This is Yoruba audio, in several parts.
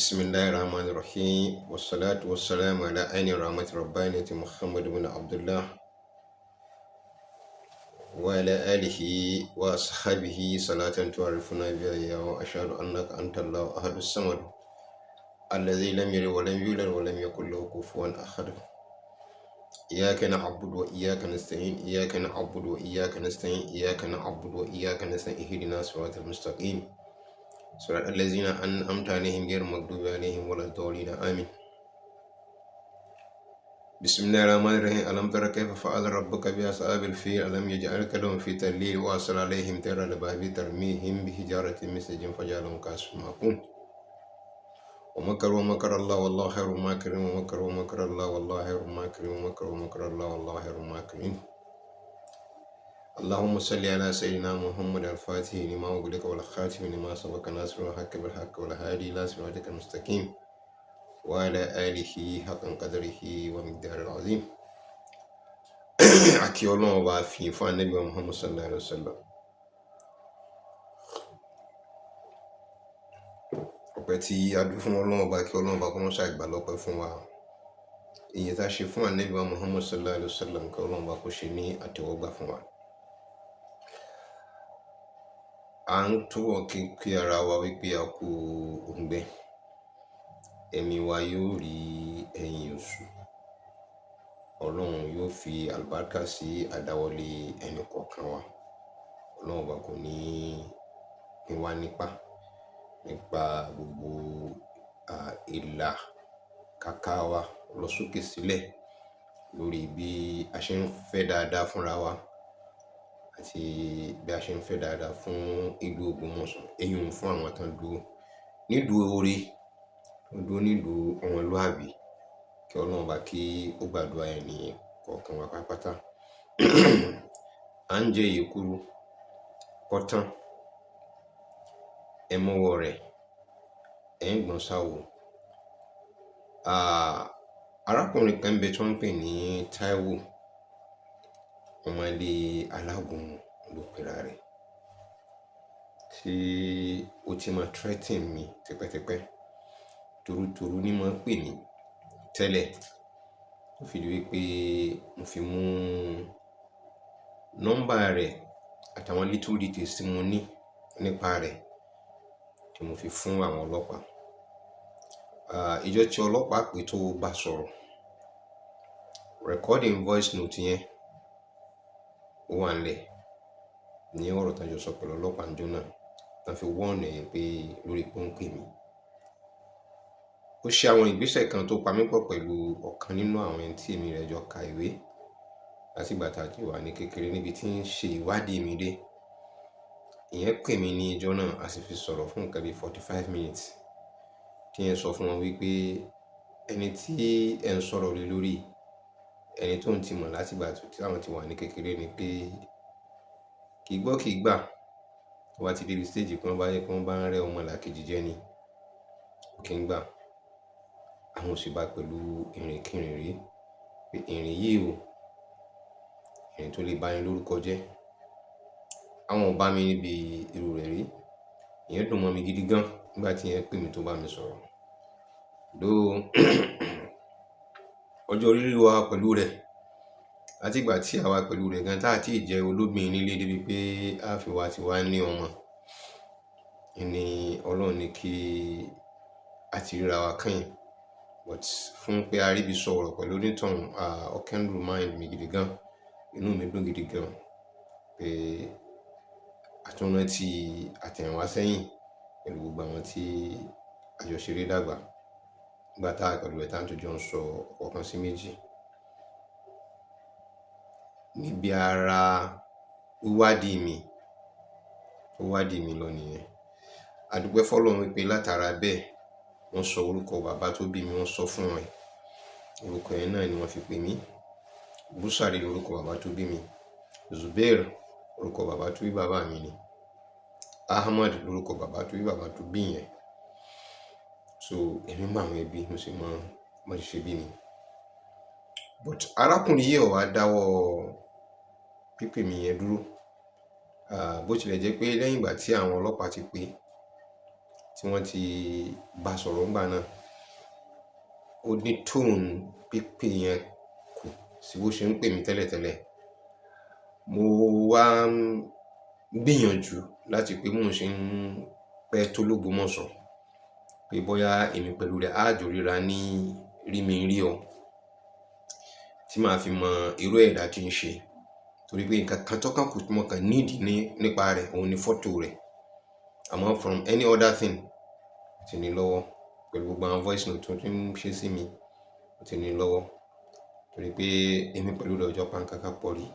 بسم الله الرحمن الرحيم، والصلاة والسلام على عين رحمة ربانية محمد بن عبد الله وعلى آله وأصحابه صلاة تعرفنا بها، وأشهد أنك أنت الله أحد الصمد الذي لم يلد ولم يولد ولم يكن له كفوا أحد. إياك نعبد وإياك نستعين، إياك نعبد وإياك نستعين، إياك نعبد وإياك نستعين، اهدنا الصراط المستقيم، صراط الذين أنعمت عليهم غير المغضوب عليهم ولا الضالين، آمين. بسم الله الرحمن الرحيم. ألم تر كيف فعل ربك بأصحاب الفيل؟ ألم يجعل كيدهم في تضليل وأرسل عليهم طيرا أبابيل ترميهم بحجارة من سجيل فجعلهم كعصف مأكول. ومكروا ومكر الله والله خير الماكرين. ومكروا ومكر الله والله خير الماكرين. ومكروا ومكر الله والله خير الماكرين. اللهم صل على سيدنا محمد الفاتح لما أغلق والخاتم لما سبق، ناصر الحق بالحق، والهادي إلى صراطك المستقيم، وعلى آله حق قدره ومقداره العظيم. A kí Ọlọ́run Ọba, fi fún Ànábì wa Muhammad sallallahu alaihi wa sallam. Ọpẹ́ tí a dún fún Ọlọ́run Ọba, kí Ọlọ́run Ọba kó má ṣàì gbà lọ́pẹ́ fún wa. Ìyìn tá a ṣe fún Ànábì wa Muhammad sallallahu alaihi wa sallam, kí Ọlọ́run Ọba kó ṣe ní àtẹ́wọ́gbà fún wa. À ń túbọ̀ kí ara wa wípé a kú òǹgbẹ, ẹ̀mí wa yóò rí ẹ̀yìn oṣù. Ọlọ́run yóò fi àlùbáríkà sí àdáwọlé ẹnì kọ̀ọ̀kan wa. Ọlọ́run Ọba kò ní pín wa nípa nípa gbogbo ìlà kàkà wa lọ sókè sílẹ̀ lórí bí a ṣe ń fẹ́ dáadáa fúnra wa àti bí a ṣe ń fẹ́ dáadáa fún ìlú Ògbómọ̀ṣọ́. Èyí ń fún àwọn tán dúró nídùú oore, dúró nídùú ọmọlúàbí. Kí Ọlọ́run Ọba kí ó gbàdúrà ẹnì kọ̀ọ̀kan wa pátápátá. À ń jẹ èkuru kọ́tán, ẹ mọ́wọ́ rẹ̀, ẹ̀ ń gbọ̀n sáwo. Arákùnrin kan ń bẹ tí wọ́n ń pè ní Táíwò, ọmọ ilé alágúnmu ló pera rẹ̀, tí ó ti máa threaten mi tipẹ́tipẹ́. Torútorú ní máa ń pè mí tẹ́lẹ̀. Ó fi di wípé mo fi mú nọ́mbà rẹ̀ àtàwọn little details tí mo ní nípa rẹ̀ tí mo fi fún àwọn ọlọ́pàá. Ìjọ́ tí ọlọ́pàá pè tó bá sọ̀rọ̀, recording voice note yẹn ó wà nílẹ̀ ní ọ̀rọ̀ tí wọ́n jọ sọ pẹ̀lú ọlọ́pàá níjọ́ náà, tí wọ́n fi warn ẹ̀ pé lórí pé ó ń pè mí. Ó ṣe àwọn ìgbésẹ̀ kan tó pa mí pọ̀ pẹ̀lú ọ̀kan nínú àwọn ẹni tí èmi rẹ̀ jọ ka ìwé láti ìgbà tí a ti wà ní kékeré níbi tí ń ṣe ìwádìí mi dé. Ìyẹn pè mí ní ìjọ́ náà, a sì fi sọ̀rọ̀ fún nǹkan bí 45 minutes. Tí ìyẹn sọ fún wọn wípé ẹni tí ẹ̀ ń sọ̀rọ̀ lé lórí, ẹni tó ń ti mọ̀ láti ìgbà tí àwọn ti wà ní kékeré ni, pé kì í gbọ́ kì í gbà. Tó bá ti dé ibi stage pé wọ́n bá yẹ kí wọ́n bá ń rẹ́ ọmọlàkejì jẹ ni, kì í gbà. Àwọn ò sì bá pẹ̀lú ìrìnkìrìn rí pé ìrìn yìí o, ìrìn tó lè bá ni lórúkọ jẹ́. Àwọn ò bá mi níbi irú rẹ̀ rí. Ìyẹn dùn mọ́ mi gidi gan nígbà tí ìyẹn pè mí tó bá mi sọ̀rọ̀. Though ọjọ́ orí wa pẹ̀lú rẹ̀, láti ìgbà tí àwa pẹ̀lú rẹ̀ gan táà tí ì jẹ́ olóbìnrin nílé débi pé a fi wá ti wá ní ọmọ, ni Ọlọ́run ní kí a ti ríra wa kányìn. But fún pé a rí bí sọ̀rọ̀ pẹ̀lú onítọ̀hún, ó kindle mind mi gidi gan. Inú mi dùn gidi gan pé a tún rántí àtẹ̀yìnwá sẹ́yìn pẹ̀lú gbogbo àwọn tí a jọ ṣeré dàgbà nígbà tá a pẹ̀lú rẹ̀ tá ń tún jọ ń sọ ọ̀kan sí méjì. Níbi ara wíwádìí mi, ó wádìí mi lọ nìyẹn. A dúpẹ́ f'Ọlọ́run wípé látara bẹ́ẹ̀, wọ́n sọ orúkọ bàbá tó bí mi, wọ́n sọ fún ẹ. Orúkọ yẹn náà ni wọ́n fi pè mí. Búsàrí lorúkọ bàbá tó bí mi. Zubair orúkọ bàbá tó bí bàbá mi ni. Ahmad lorúkọ bàbá tó bí bàbá tó bí yẹn. So èmi mọ àwọn ẹbí, mo sì mọ bọ́n ṣe bí mi. But arákùnrin yìí ò wá dáwọ́ pípè mi yẹn dúró. Bó tilẹ̀ jẹ́ pé lẹ́yìn ìgbà tí àwọn ọlọ́pàá ti pè tí wọ́n ti bá sọ̀rọ̀ ńgbà náà. Ó ní tone pípé yẹn kù sí bó ṣe ń pè mí tẹ́lẹ̀tẹ́lẹ̀. Mo wá ń gbìyànjú láti pé mò ń ṣe ń pẹ́ tó l'Ógbómọ̀ṣọ́, pé bóyá èmi pẹ̀lú rẹ̀ á jọ ríra ní rí mi rí ọ, tí màá fi mọ irú ẹ̀dá tí ń ṣe. Torí pé nǹkan kan tó kàn kù tí mo kàn need ní nípa rẹ̀, òun ni fọ́tò rẹ̀. Àmọ́ from any other thing, mo ti ní lọ́wọ́ pẹ̀lú gbogbo àwọn voice note tó ti ń ṣe sí mi, mo ti ní lọ́wọ́. Torí pé èmi pẹ̀lú rẹ̀ ọjọ́ pa nǹkan kan pọ̀ rí.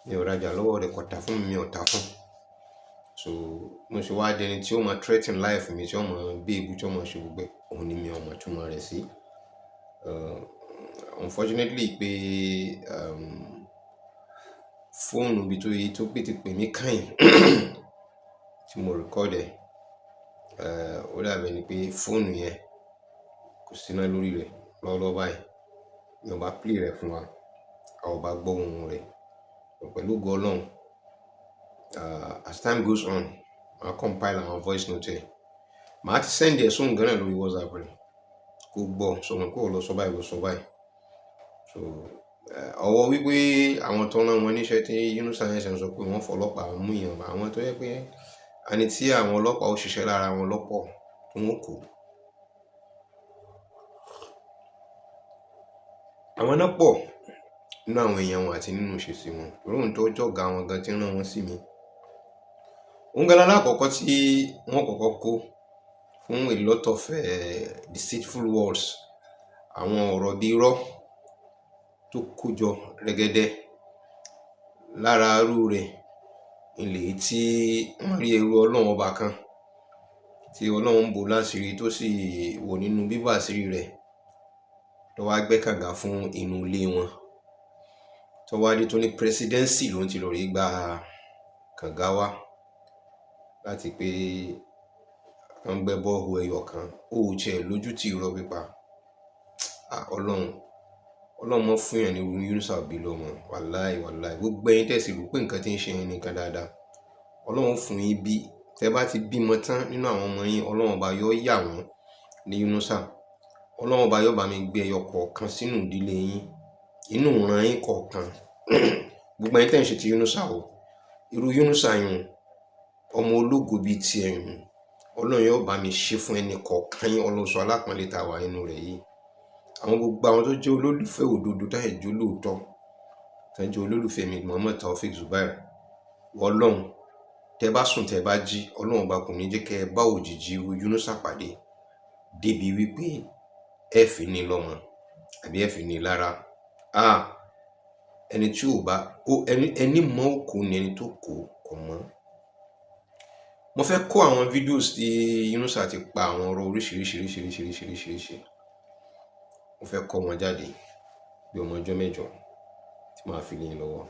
Mi ò rajà lọ́wọ́ rẹ̀, kò tà fún mi, mi ò tà fún. So mo ṣe wá di ẹni tí ó máa threaten life mi, tí ó máa bí ebu, tí ó máa ṣe gbogbo ẹ̀, òun ni mi ò mọ̀ túmọ̀ rẹ̀ sí. Unfortunately pé fóònù ibi tó yí tó pé ti pè mí kányìn tí mo record ẹ̀, ó dàbí ẹni pé fóònù yẹn kò sí iná lórí rẹ̀ lọ́wọ́lọ́wọ́ báyìí. Mi ò bá play rẹ̀ fún wa, a ò bá gbọ́ ohùn rẹ̀. Pẹ̀lú ògo Ọlọ́run, as time goes on, màá compile àwọn voice note ẹ̀. Màá ti send ẹ̀ sóhun gan náà lórí WhatsApp rẹ̀ kó gbọ́, sọ mọ̀ pé ó lọ sọ báyìí, lọ sọ báyìí. So ọwọ́ wípé àwọn tó rán wọn níṣẹ́ tí Yunusa yẹn ṣe ń sọ pé wọ́n fọlọ́pàá mú èèyàn, àwọn tó jẹ́ pé ẹni tí àwọn ọlọ́pàá ó ṣiṣẹ́ lára wọn lọ́pọ̀ tí wọ́n kó. Àwọn náà pọ̀ nínú àwọn èèyàn wọn àti nínú ìṣesí wọn. Torí òun tó jọ̀gá wọn gan tí ń rán wọn sí mi. Òun gan lálákọ̀ọ́kọ́ tí wọ́n kọ́kọ́ kó fún a lot of deceitful words, àwọn ọ̀rọ̀ bí irọ́ tó kójọ rẹ́gẹ́dẹ́ lára irú rẹ̀. Ilé tí wọ́n rí ẹrú Ọlọ́run ọba kan tí Ọlọ́run ń bò láṣìírí tó sì wò nínú bíbò àṣírí rẹ̀, tó wá gbẹ́ kànga fún inú ilé wọn, tó wá dé tó ní presidency ló ń ti lọ rí gba kànga wá láti pé wọ́n gbẹ́ borehole ẹyọ kan. Ó tiẹ̀ lójú tí irọ́ pípa. Ah, Ọlọ́run, Ọlọ́run mọ́ fún èèyàn ní irú Yunusa Obi lọ́mọ. Wàláì, wàláì. Gbogbo ẹ̀yin tẹ̀sí rò pé nǹkan tí ń ṣe yín nìkan dáadáa, Ọlọ́run fún yín bí. Tẹ bá ti bímọ tán nínú àwọn ọmọ yín, Ọlọ́run ọba yóò yà wọ́n ní Yunusa. Ọlọ́run ọba yóò bá mi gbé ẹyọ kọ̀ọ̀kan sínú ìdílé yín, inú ìran yín kọ̀ọ̀kan. Gbogbo ẹ̀yin tẹ̀ ń ṣe ti Yunusa o, irú Yunusa yun, ọmọ ológo bíi ti ẹ̀yìn, Ọlọ́run yóò bá mi ṣe fún ẹnì kọ̀ọ̀kan yín. Ọlọ́run sọ alápọ̀nlé tá a wà nínú rẹ̀ yìí. Àwọn gbogbo àwọn tó jẹ́ olólùfẹ́ òdodo táyà jó lóòótọ́, tẹ́ jẹ́ olólùfẹ́ mi Muhammad Taofeek Zubair, Ọlọ́run, tẹ́ bá sùn tẹ́ bá jí, Ọlọ́run ọba kò ní jẹ́ kẹ́ ẹ bá òjìji irú Yunusa pàdé débi wípé ẹ fi ní lọ́mọ àbí ẹ fi ní lára. Ah, ẹni tí ò bá ẹni ẹni mọ̀ kó ni ẹni tó kó kò mọ̀. Mo fẹ́ kó àwọn videos tí Yunusa ti pa àwọn ọ̀rọ̀ oríṣiríṣiríṣiríṣiríṣiríṣi. Mo fẹ́ kó wọn jáde bí ọmọ ọjọ́ mẹ́jọ tí màá fi lé yín lọ́wọ́.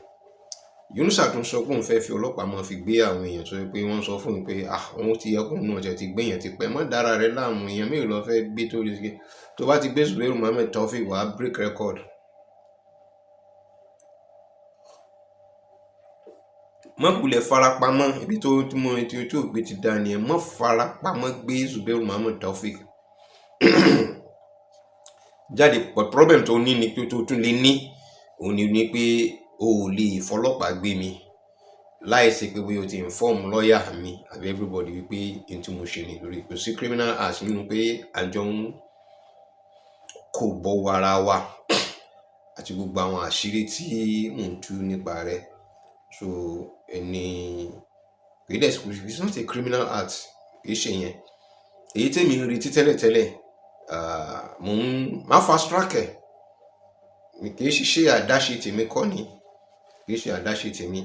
Yunusa tún sọ pé òun fẹ́ fi ọlọ́pàá máa fi gbé àwọn èèyàn tó jẹ́ pé wọ́n sọ fún un pé ah, òun ti yẹ kóun náà jẹ́ ti gbé èèyàn ti pẹ́. Má dára rẹ láàmú, èèyàn mélòó lọ fẹ́ gbé tó rí tó bá ti gbé Zubairu Muhammed Taofeek, wàá break record. Má kulẹ̀ farapamọ́ ibi tó tí mo tí tó gbé ti dá ni ẹ. Má farapamọ́ gbé Zubairu Muhammed Taofeek jáde. But problem tó ní ni pé tó tún lè ní òun ni pé o ò lè fọlọ́pàá gbé mi láìsí pé bóyá o ti inform lọ́ọ̀yà mi àbí everybody wípé n tí mo ṣe ni, lórí kò sí criminal act nínú pé àjọ ń kò bọ̀wọ̀ ara wa àti gbogbo àwọn àṣírí tí mò ń tú nípa rẹ̀. So ẹni kì í dẹ̀, it's not a criminal act, kì í ṣe yẹn. Èyí tèmi ń retí tẹ́lẹ̀tẹ́lẹ̀, mò ń má fast track ẹ̀, kì í ṣe àdáṣe tèmi kọ́ ni, kì í ṣe àdáṣe tèmi.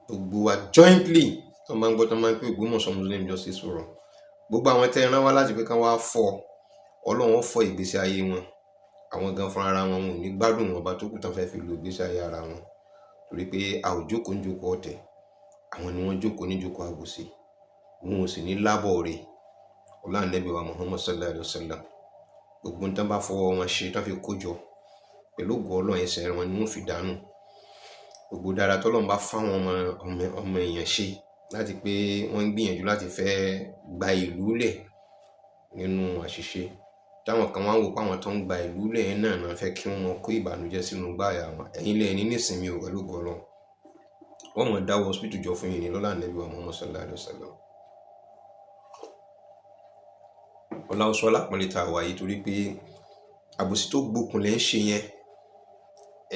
Gbogbo wa jointly tó máa ń gbọ́, tó máa ń pè Ògbómọ̀ṣọ́ Muslim Justice Forum, gbogbo àwọn tẹ́ ẹ rán wá láti pé kán wá fọ́, Ọlọ́run ó fọ́ ìgbésí ayé wọn. Àwọn gan fúnra ara wọn, wọn ò ní gbádùn wọn ọba tó kù tán fẹ́ fi lo ìgbésí ayé ara wọn, torí pé a ò jókòó ní jókòó ọ̀tẹ̀, àwọn ni wọ́n jókòó ní jókòó àbòsí, wọn ò sì ní lábọ̀ rẹ̀. Ọlá Ànábì wa Muhammad sallallahu alaihi wasallam, gbogbo ohun tán bá fọwọ́ wọn ṣe tán fi kó jọ pẹ̀lú ògo Ọlọ́run, ẹsẹ̀ wọn ni wọ́n fi dànù. Gbogbo dáadáa tọ́lọ́run bá fáwọn ọmọ ọmọ ọmọ èèyàn ṣe Láti pé wọ́n ń gbìyànjú láti fẹ́ gba ìlú lẹ̀ nínú àṣìṣe. Táwọn kan wá ń wò pé àwọn tó ń gba ìlú lẹ̀ náà náà fẹ́ kí wọ́n kó ìbànújẹ́ sínú gbáyà wọn. Ẹ̀yin lẹ ní nísìnyí o, pẹ̀lú ògo Ọlọ́run. Wọ́n mọ̀ dáwọ́ hospital jọ fún yín ní lọ́lá Ànábì wa Muhammad sallallahu alaihi wasallam. Ọlá oṣù alápọ̀nlé tá a wà yìí, torí pé àbòsí tó gbókun lẹ́ ń ṣe yẹn.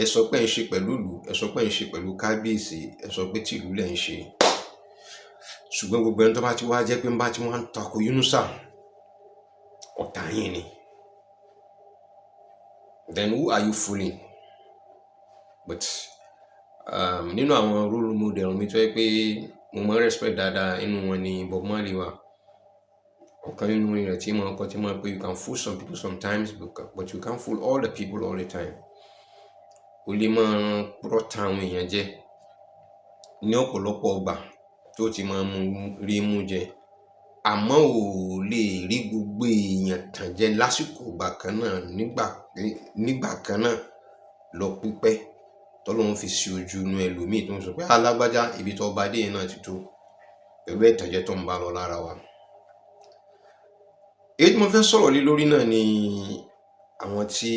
Ẹ sọ pé ẹ ń ṣe pẹ̀lú ìlú, ẹ sọ pé ẹ ń ṣe pẹ̀lú kábíyèsí, ẹ sọ pé tìlú lẹ̀ ń ṣe. Ṣùgbọ́n gbogbo ẹni tó bá ti wá jẹ́ pé ń bá ti wá ń tako Yunusa, ọ̀tá yín ni. Then who are you fooling? But nínú àwọn role model mi tó yẹ pé mo máa ń respect dáadáa, inú wọn ni Bob Marley wà. Ọ̀kan nínú orin rẹ̀ tí mo kọ, tí mo pé, "You can fool some people sometimes, but you can't fool all the people all the time." O lè máa purọ́ tan àwọn èèyàn jẹ ní ọ̀pọ̀lọpọ̀ ọgbà tó ti máa mú rí mú jẹ, àmọ́ ò lè rí gbogbo èèyàn tàn jẹ lásìkò ìgbà kan náà, nígbà kan náà lọ pípẹ́, tọ́lọ́run fi sí ojú inú ẹlòmíì tó ń sọ pé alágbájá, ibi tó bá dé yẹn náà ti tó pẹ̀lú ẹ̀tànjẹ tó ń bá lọ lára wa. Èyí tí mo fẹ́ sọ̀rọ̀ lé lórí náà ni àwọn tí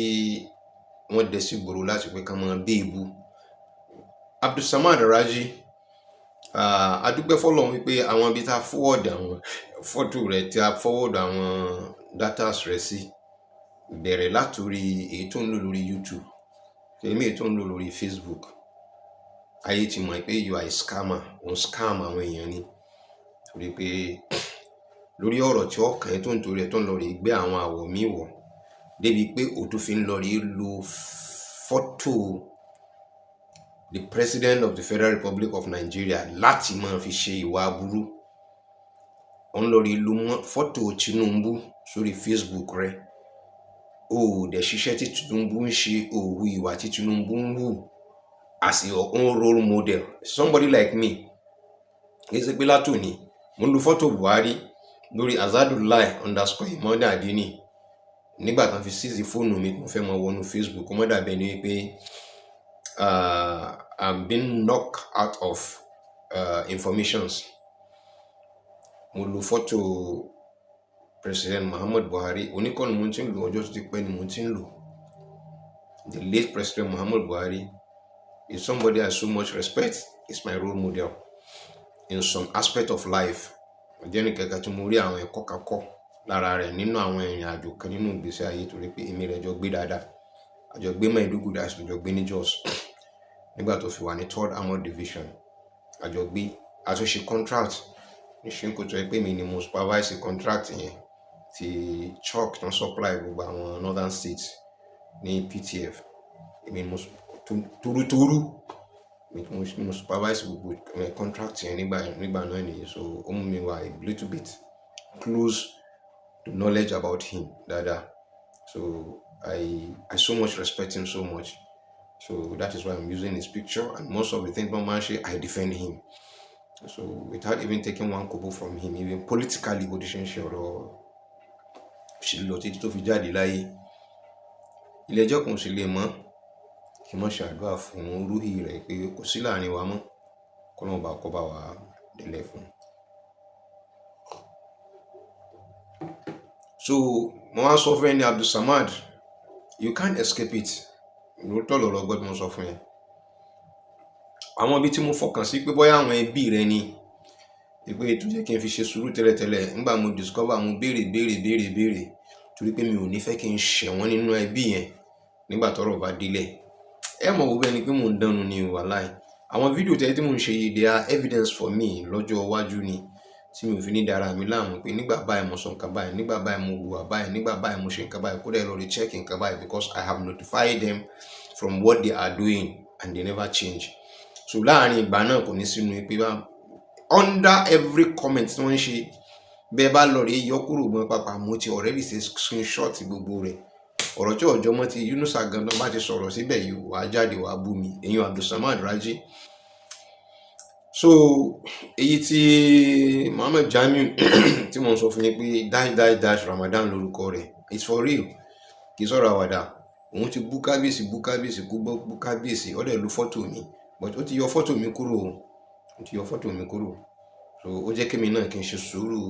wọ́n dẹ sí gbòòrò láti pé ká máa bí ebu Abdulsamad Raji. A dúpẹ́ fọ́lọ́run wípé àwọn ibi tá a forward àwọn fọ́tò rẹ̀, tí a forward àwọn datas rẹ̀ sí, bẹ̀rẹ̀ látòrí èyí tó ń lò lórí YouTube, èmi èyí tó ń lò lórí Facebook. Ayé ti mọ̀ pé you are a scammer, òun scam àwọn èèyàn ni, torí pé lórí ọ̀rọ̀ tí ọkàn ẹ tó ń torí ẹ tó ń lọ rí gbé àwọn àwọ̀ míì wọ̀, débi pé òtún fi ń lọ rí lo fọ́tò the President of the Federal Republic of Nigeria láti máa fi ṣe ìwà aburú. Ó ń lọ rí lo fọ́tò Tinubu sórí Facebook rẹ. O ò dẹ̀ ṣiṣẹ́ tí Tinubu ń ṣe, o ò hu ìwà tí Tinubu ń hù as your own role model. Somebody like me, kì í ṣe pé látòní mo ń lo fọ́tò Buhari lórí Azadulai_Imode Adini. Nígbà tán fi seize fóònù mi, mo fẹ́ máa wọnú Facebook, kó má dàbí ẹni wípé I'm being knocked out of informations. Mo lo fọ́tò President Muhammad Buhari. Oníkọ́ni mo ti ń lò, ọjọ́ tó ti pẹ́ ni mo ti ń lò. The late President Muhammad Buhari is somebody I so much respect, is my role model in some aspect of life. Jẹ́ ní kankan tí mo rí àwọn ẹ̀kọ́ kan kọ́ lára rẹ̀ nínú àwọn ìrìn àjò kan nínú ìgbésí ayé, torí pé èmi rẹ̀ jọ gbé dáadáa. Àjọ gbé Maiduguri, àti jọ gbé ní Jos nígbà tó fi wà ní Third Armored Division. Àjọ gbé, àtúnṣe contract ní ṣínkù tó yẹ pé mi ni mo supervise contract yẹn, ti chalk tó ń supply gbogbo àwọn northern states ní PTF. Èmi ni mo torútorú, èmi mo supervise gbogbo contract yẹn nígbà náà nìyẹn. So ó mú mi wà a little bit close to knowledge about him dáadáa. So I so much respect him so much. So that is why I'm using his picture, and most of the things wọ́n máa ń ṣe, I defend him, so without even taking one kobo from him, even politically. Bó ti ṣe ń ṣe ọ̀rọ̀ òṣèlú lọ títí tó fi jáde láyé, ilé ẹjọ́ kan ò sì lè mọ́ kí n má ṣe àdúrà fún rúhì rẹ̀ pé kò sí láàrin wa mọ́, kọ́lọ́run bá kọ́ bá wa délẹ̀ fún un. So mo wá sọ fún ẹni Abdulsamad, you can't escape it. Lóòótọ́ lọ̀rọ̀ gbọ́dọ̀ mo sọ fún ẹ. Àwọn ibi tí mo fọkàn sí pé bóyá àwọn ẹbí rẹ ni, ìpè tó jẹ́ kí n fi ṣe sùúrù tẹ́lẹ̀tẹ́lẹ̀. Nígbà mo discover, mo béèrè, béèrè, béèrè, béèrè, torí pé mi ò ní fẹ́ kí n ṣẹ̀ wọ́n nínú ẹbí yẹn nígbà tọ́rọ̀ bá délẹ̀. Ẹ mọ̀ wo bẹ́ẹ̀ ni pé mò ń dánu ni, wàláì. Àwọn fídíò tẹ́lẹ̀ tí mò ń ṣe yìí, they are evidence for me lọ́jọ́ iwájú ni, tí mi ò fi ní dára mi láàmú pé nígbà báyìí mo sọ nǹkan báyìí, nígbà báyìí mo hùwà báyìí, nígbà báyìí mo ṣe nǹkan báyìí. Kódà ẹ lọ rí check nǹkan báyìí, because I have notified them from what they are doing and they never change. So láàrin ìgbà náà, kò ní sínú pé under every comment tí wọ́n ń ṣe bẹ́ẹ̀, bá lọ rí yọ kúrò gan pàpà. Mo ti already ṣe screenshot gbogbo rẹ̀. Ọ̀rọ̀ tí ọjọ́ mọ́ ti Yunusa gan bá ti sọ̀rọ̀ síbẹ̀ yìí, wàá jáde, wàá bú mi, èyàn Abdulsamad Raji. So èyí tí Muhammed Jamiu tí mo ń sọ fún yín pé ---- Ramadan lórúkọ rẹ̀, it's for real, kì í sọ̀rọ̀ àwàdà. Òun ti bú kábíyèsí, bú kábíyèsí, kú bú kábíyèsí. Ó dẹ̀ lu fọ́tò mi, but ó ti yọ fọ́tò mi kúrò, ó ti yọ fọ́tò mi kúrò. So ó jẹ́ kí èmi náà kí n ṣe sùúrù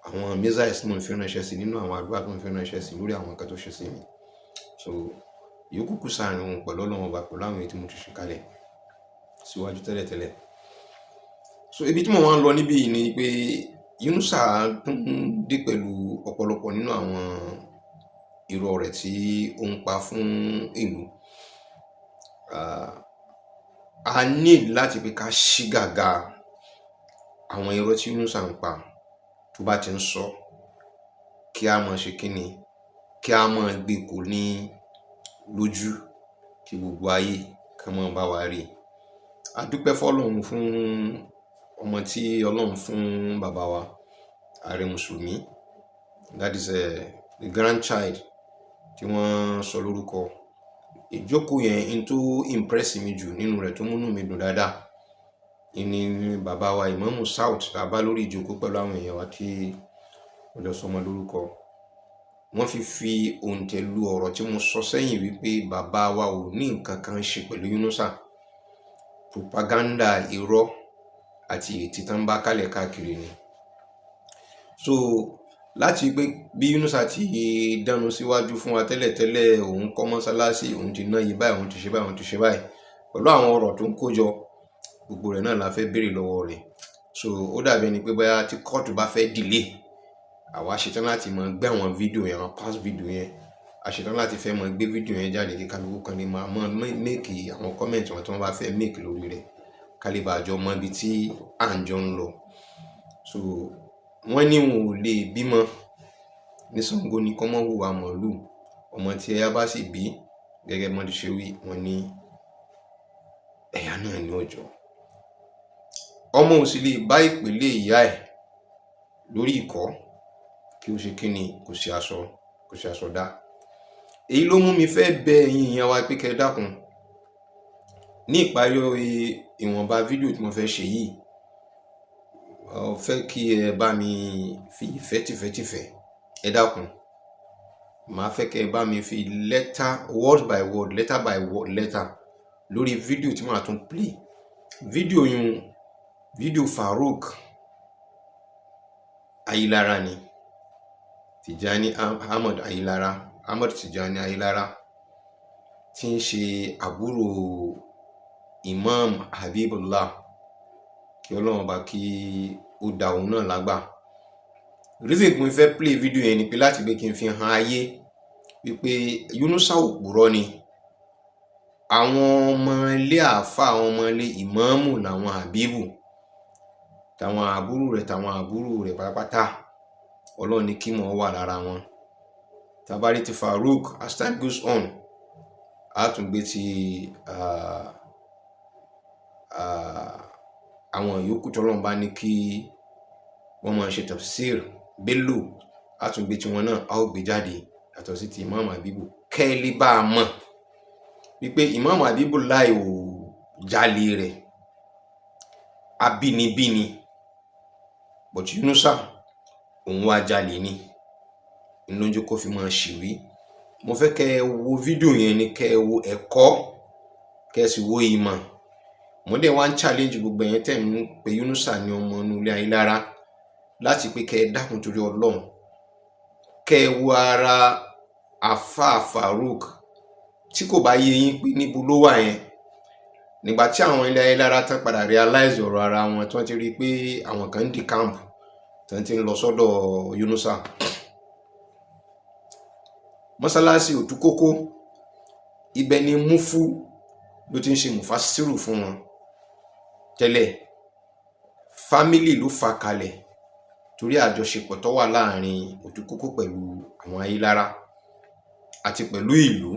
àwọn missiles tí mò ń fi ránṣẹ́ sí nínú àwọn àdúrà tí mò ń fi ránṣẹ́ sí lórí àwọn nǹkan tó ṣe sí mi. So ìyókù kù sáàrin òun pẹ̀lú Ọlọ́run Ọba, pẹ̀lú àwọn èyí tí mo ti ṣe kalẹ̀ síwájú tẹ́lẹ̀tẹ́lẹ̀. So ibi tí mo wá ń lọ níbí yìí ni pé Yunusa tún dé pẹ̀lú ọ̀pọ̀lọpọ̀ nínú àwọn irọ́ rẹ̀ tí ó ń pa fún ìlú. A need láti pé ká ṣí gàgà àwọn irọ́ tí Yunusa ń pa. Tó bá ti ń sọ, kí a máa ṣe kíni, kí a máa gbé kò ní lójú, kí gbogbo ayé kí wọ́n bá wa rí. A dúpẹ́ fọ́lọ́run fún ọmọ tí Ọlọ́run fún bàbá wa ààrẹ mùsùlùmí, that is the grandchild tí wọ́n sọ lórúkọ. Ìjókòó yẹn, n tó impress mi jù nínú rẹ̀, tó múnú mi dùn dáadáa ní bàbá wa Ìmáàmù South tá a bá lórí ìjókòó pẹ̀lú àwọn èèyàn wa tí wọ́n jọ sọmọ lórúkọ. Wọ́n fi òǹtẹ̀ lu ọ̀rọ̀ tí mo sọ sẹ́yìn wípé bàbá wa ò ní nǹkan kan ṣe pẹ̀lú Yunusa. Propaganda irọ́ àti ètí tán bá kálẹ̀ káàkiri ni. So láti pé bí Yunusa ti dánu síwájú fún wa tẹ́lẹ̀tẹ́lẹ̀, òun kọ́ mọ́sálásí, òun ti ná yí báyìí, òun ti ṣe báyìí, òun ti ṣe báyìí, pẹ̀lú àwọn ọ̀rọ̀ tó ń kó jọ, gbogbo rẹ̀ náà la fẹ́ béèrè lọ́wọ́ rẹ̀. So ó dàbí ẹni pé bóyá tí kóòtù bá fẹ́ delay, àwa ṣetán láti máa gbé àwọn fídíò yẹn, àwọn past video yẹn. A ṣetán láti fẹ́ máa gbé fídíò yẹn jáde kí kálukú kan ní máa mọ́ make àwọn comment wọn tí wọ́n bá fẹ́ make lórí rẹ̀, ká lè bá jọ mọ ibi tí à ń jọ ń lọ. So wọ́n ní wọn ò lè bímọ ní Ṣàngó ní kọ́mọ́ hùwà màlúù. Ọmọ tí ẹ̀yà bá sì bí gẹ́gẹ́ bí wọ́n ti ṣe wí, wọ́n ní ẹ̀yà náà ní ọjọ́ ọmọ ò sì lè bá ìpìlẹ̀ ìyá ẹ̀ lórí ìkọ́ kí ó ṣe kíni, kò sí aṣọ, kò sí aṣọ dá. Èyí ló mú mi fẹ́ bẹ ẹ̀yin èèyàn wa pé kẹ́ ẹ dákun, ní ìparí ìwọ̀nba fídíò tí mo fẹ́ ṣe yìí, mo fẹ́ kí ẹ bá mi fi ìfẹ́ tìfẹ́tìfẹ́. Ẹ dákun, màá fẹ́ kẹ́ ẹ bá mi fi letter, word by word, letter by word, letter lórí fídíò tí màá tún play. Fídíò yun, fídíò Farouk Ayilara ni, Tijani Ahmad Ayilara, Ahmad Tijani Ayilara, tí ń ṣe àbúrò Imam Habibullah, kí Ọlọ́run bá kí ó da òun náà lágbà. Reason tí mo fẹ́ play video yẹn ni pé láti pé kí n fi hàn ayé wípé Yunusa òpùrọ́ ni. Àwọn ọmọ ilé àáfà, àwọn ọmọ ilé ìmáàmù làwọn Habibu, tàwọn àbúrò rẹ̀ pátápátá. Ọlọ́run ní kí wọ́n wà lára wọn. Tabari ti Farouk, as time goes on, a tún gbé ti àwọn yòókù tọ́lọ́run bá ní kí wọ́n máa ṣe tafsir Bello, a tún gbé tiwọn náà, a ó gbé jáde yàtọ̀ sí ti Imam Habibu, kẹ́lí bá a mọ̀ wípé Imam Habibu láì ò jalè rẹ̀ abínibí ni, but Yunusa òun wá jalè ni lójú kó fi máa ṣìwí. Mo fẹ́ kẹ́ ẹ wo fídíò yẹn ni, kẹ́ ẹ wo ẹ̀kọ́, kẹ́ ẹ sì wo ìmọ̀. Mo dẹ̀ wá ń challenge gbogbo ẹ̀yin tẹ̀ ń pe Yunusa ní ọmọ inú ilé Ayílára láti pé kẹ́ ẹ dákun torí Ọlọ́run, kẹ́ ẹ wo ara àfáà Farouk. Tí kò bá yé yín pé níbo ló wà yẹn, nígbà tí àwọn ilé Ayílára tán padà realize ọ̀rọ̀ ara wọn, tí wọ́n ti rí i pé àwọn kan ń di camp, tí wọ́n ti ń lọ sọ́dọ̀ Yunusa, mọ́sálásí Òtúkókó, ibẹ̀ ni Mufu ló ti ń ṣe mufasiru fún wọn tẹ́lẹ̀. Family ló fà kalẹ̀ torí àjọṣepọ̀ tó wà láàrin Òtúkókó pẹ̀lú àwọn Ayílára àti pẹ̀lú ìlú.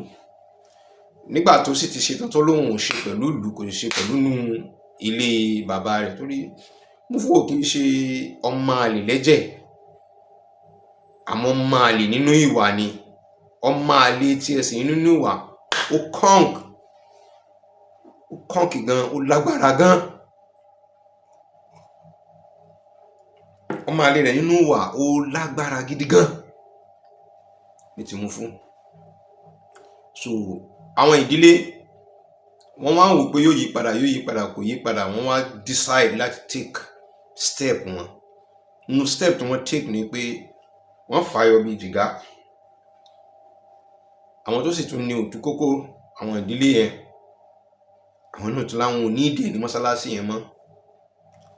Nígbà tó sì ti ṣetán tó lóun ò ṣe pẹ̀lú ìlú, kò sì ṣe pẹ̀lú nínú ilé bàbá rẹ̀, torí Mufu ò kì í ṣe ọmọ àlè lẹ́jẹ̀, àmọ́ ọmọ àlè nínú ìwà ni. Ọmọ àlè tí ẹ sì nínú ìwà, ó kọ́ǹk, ó kọ́ǹkì gan, ó lágbára gan. Ọmọ àlè rẹ̀ nínú ìwà, ó lágbára gidi gan ní ti Mufu. So àwọn ìdílé wọ́n wá ń wò pé yóò yí padà, yóò yí padà, kò yí padà. Wọ́n wá decide láti take Step wọn nínú step tí wọ́n take ni pé wọ́n fààyọ bíi jìgá. Àwọn tó sì tún ní òtún kókó àwọn ìdílé yẹn, àwọn náà tún láwọn ò ní ìdí ẹ̀ ní mọ́sálásí yẹn mọ́.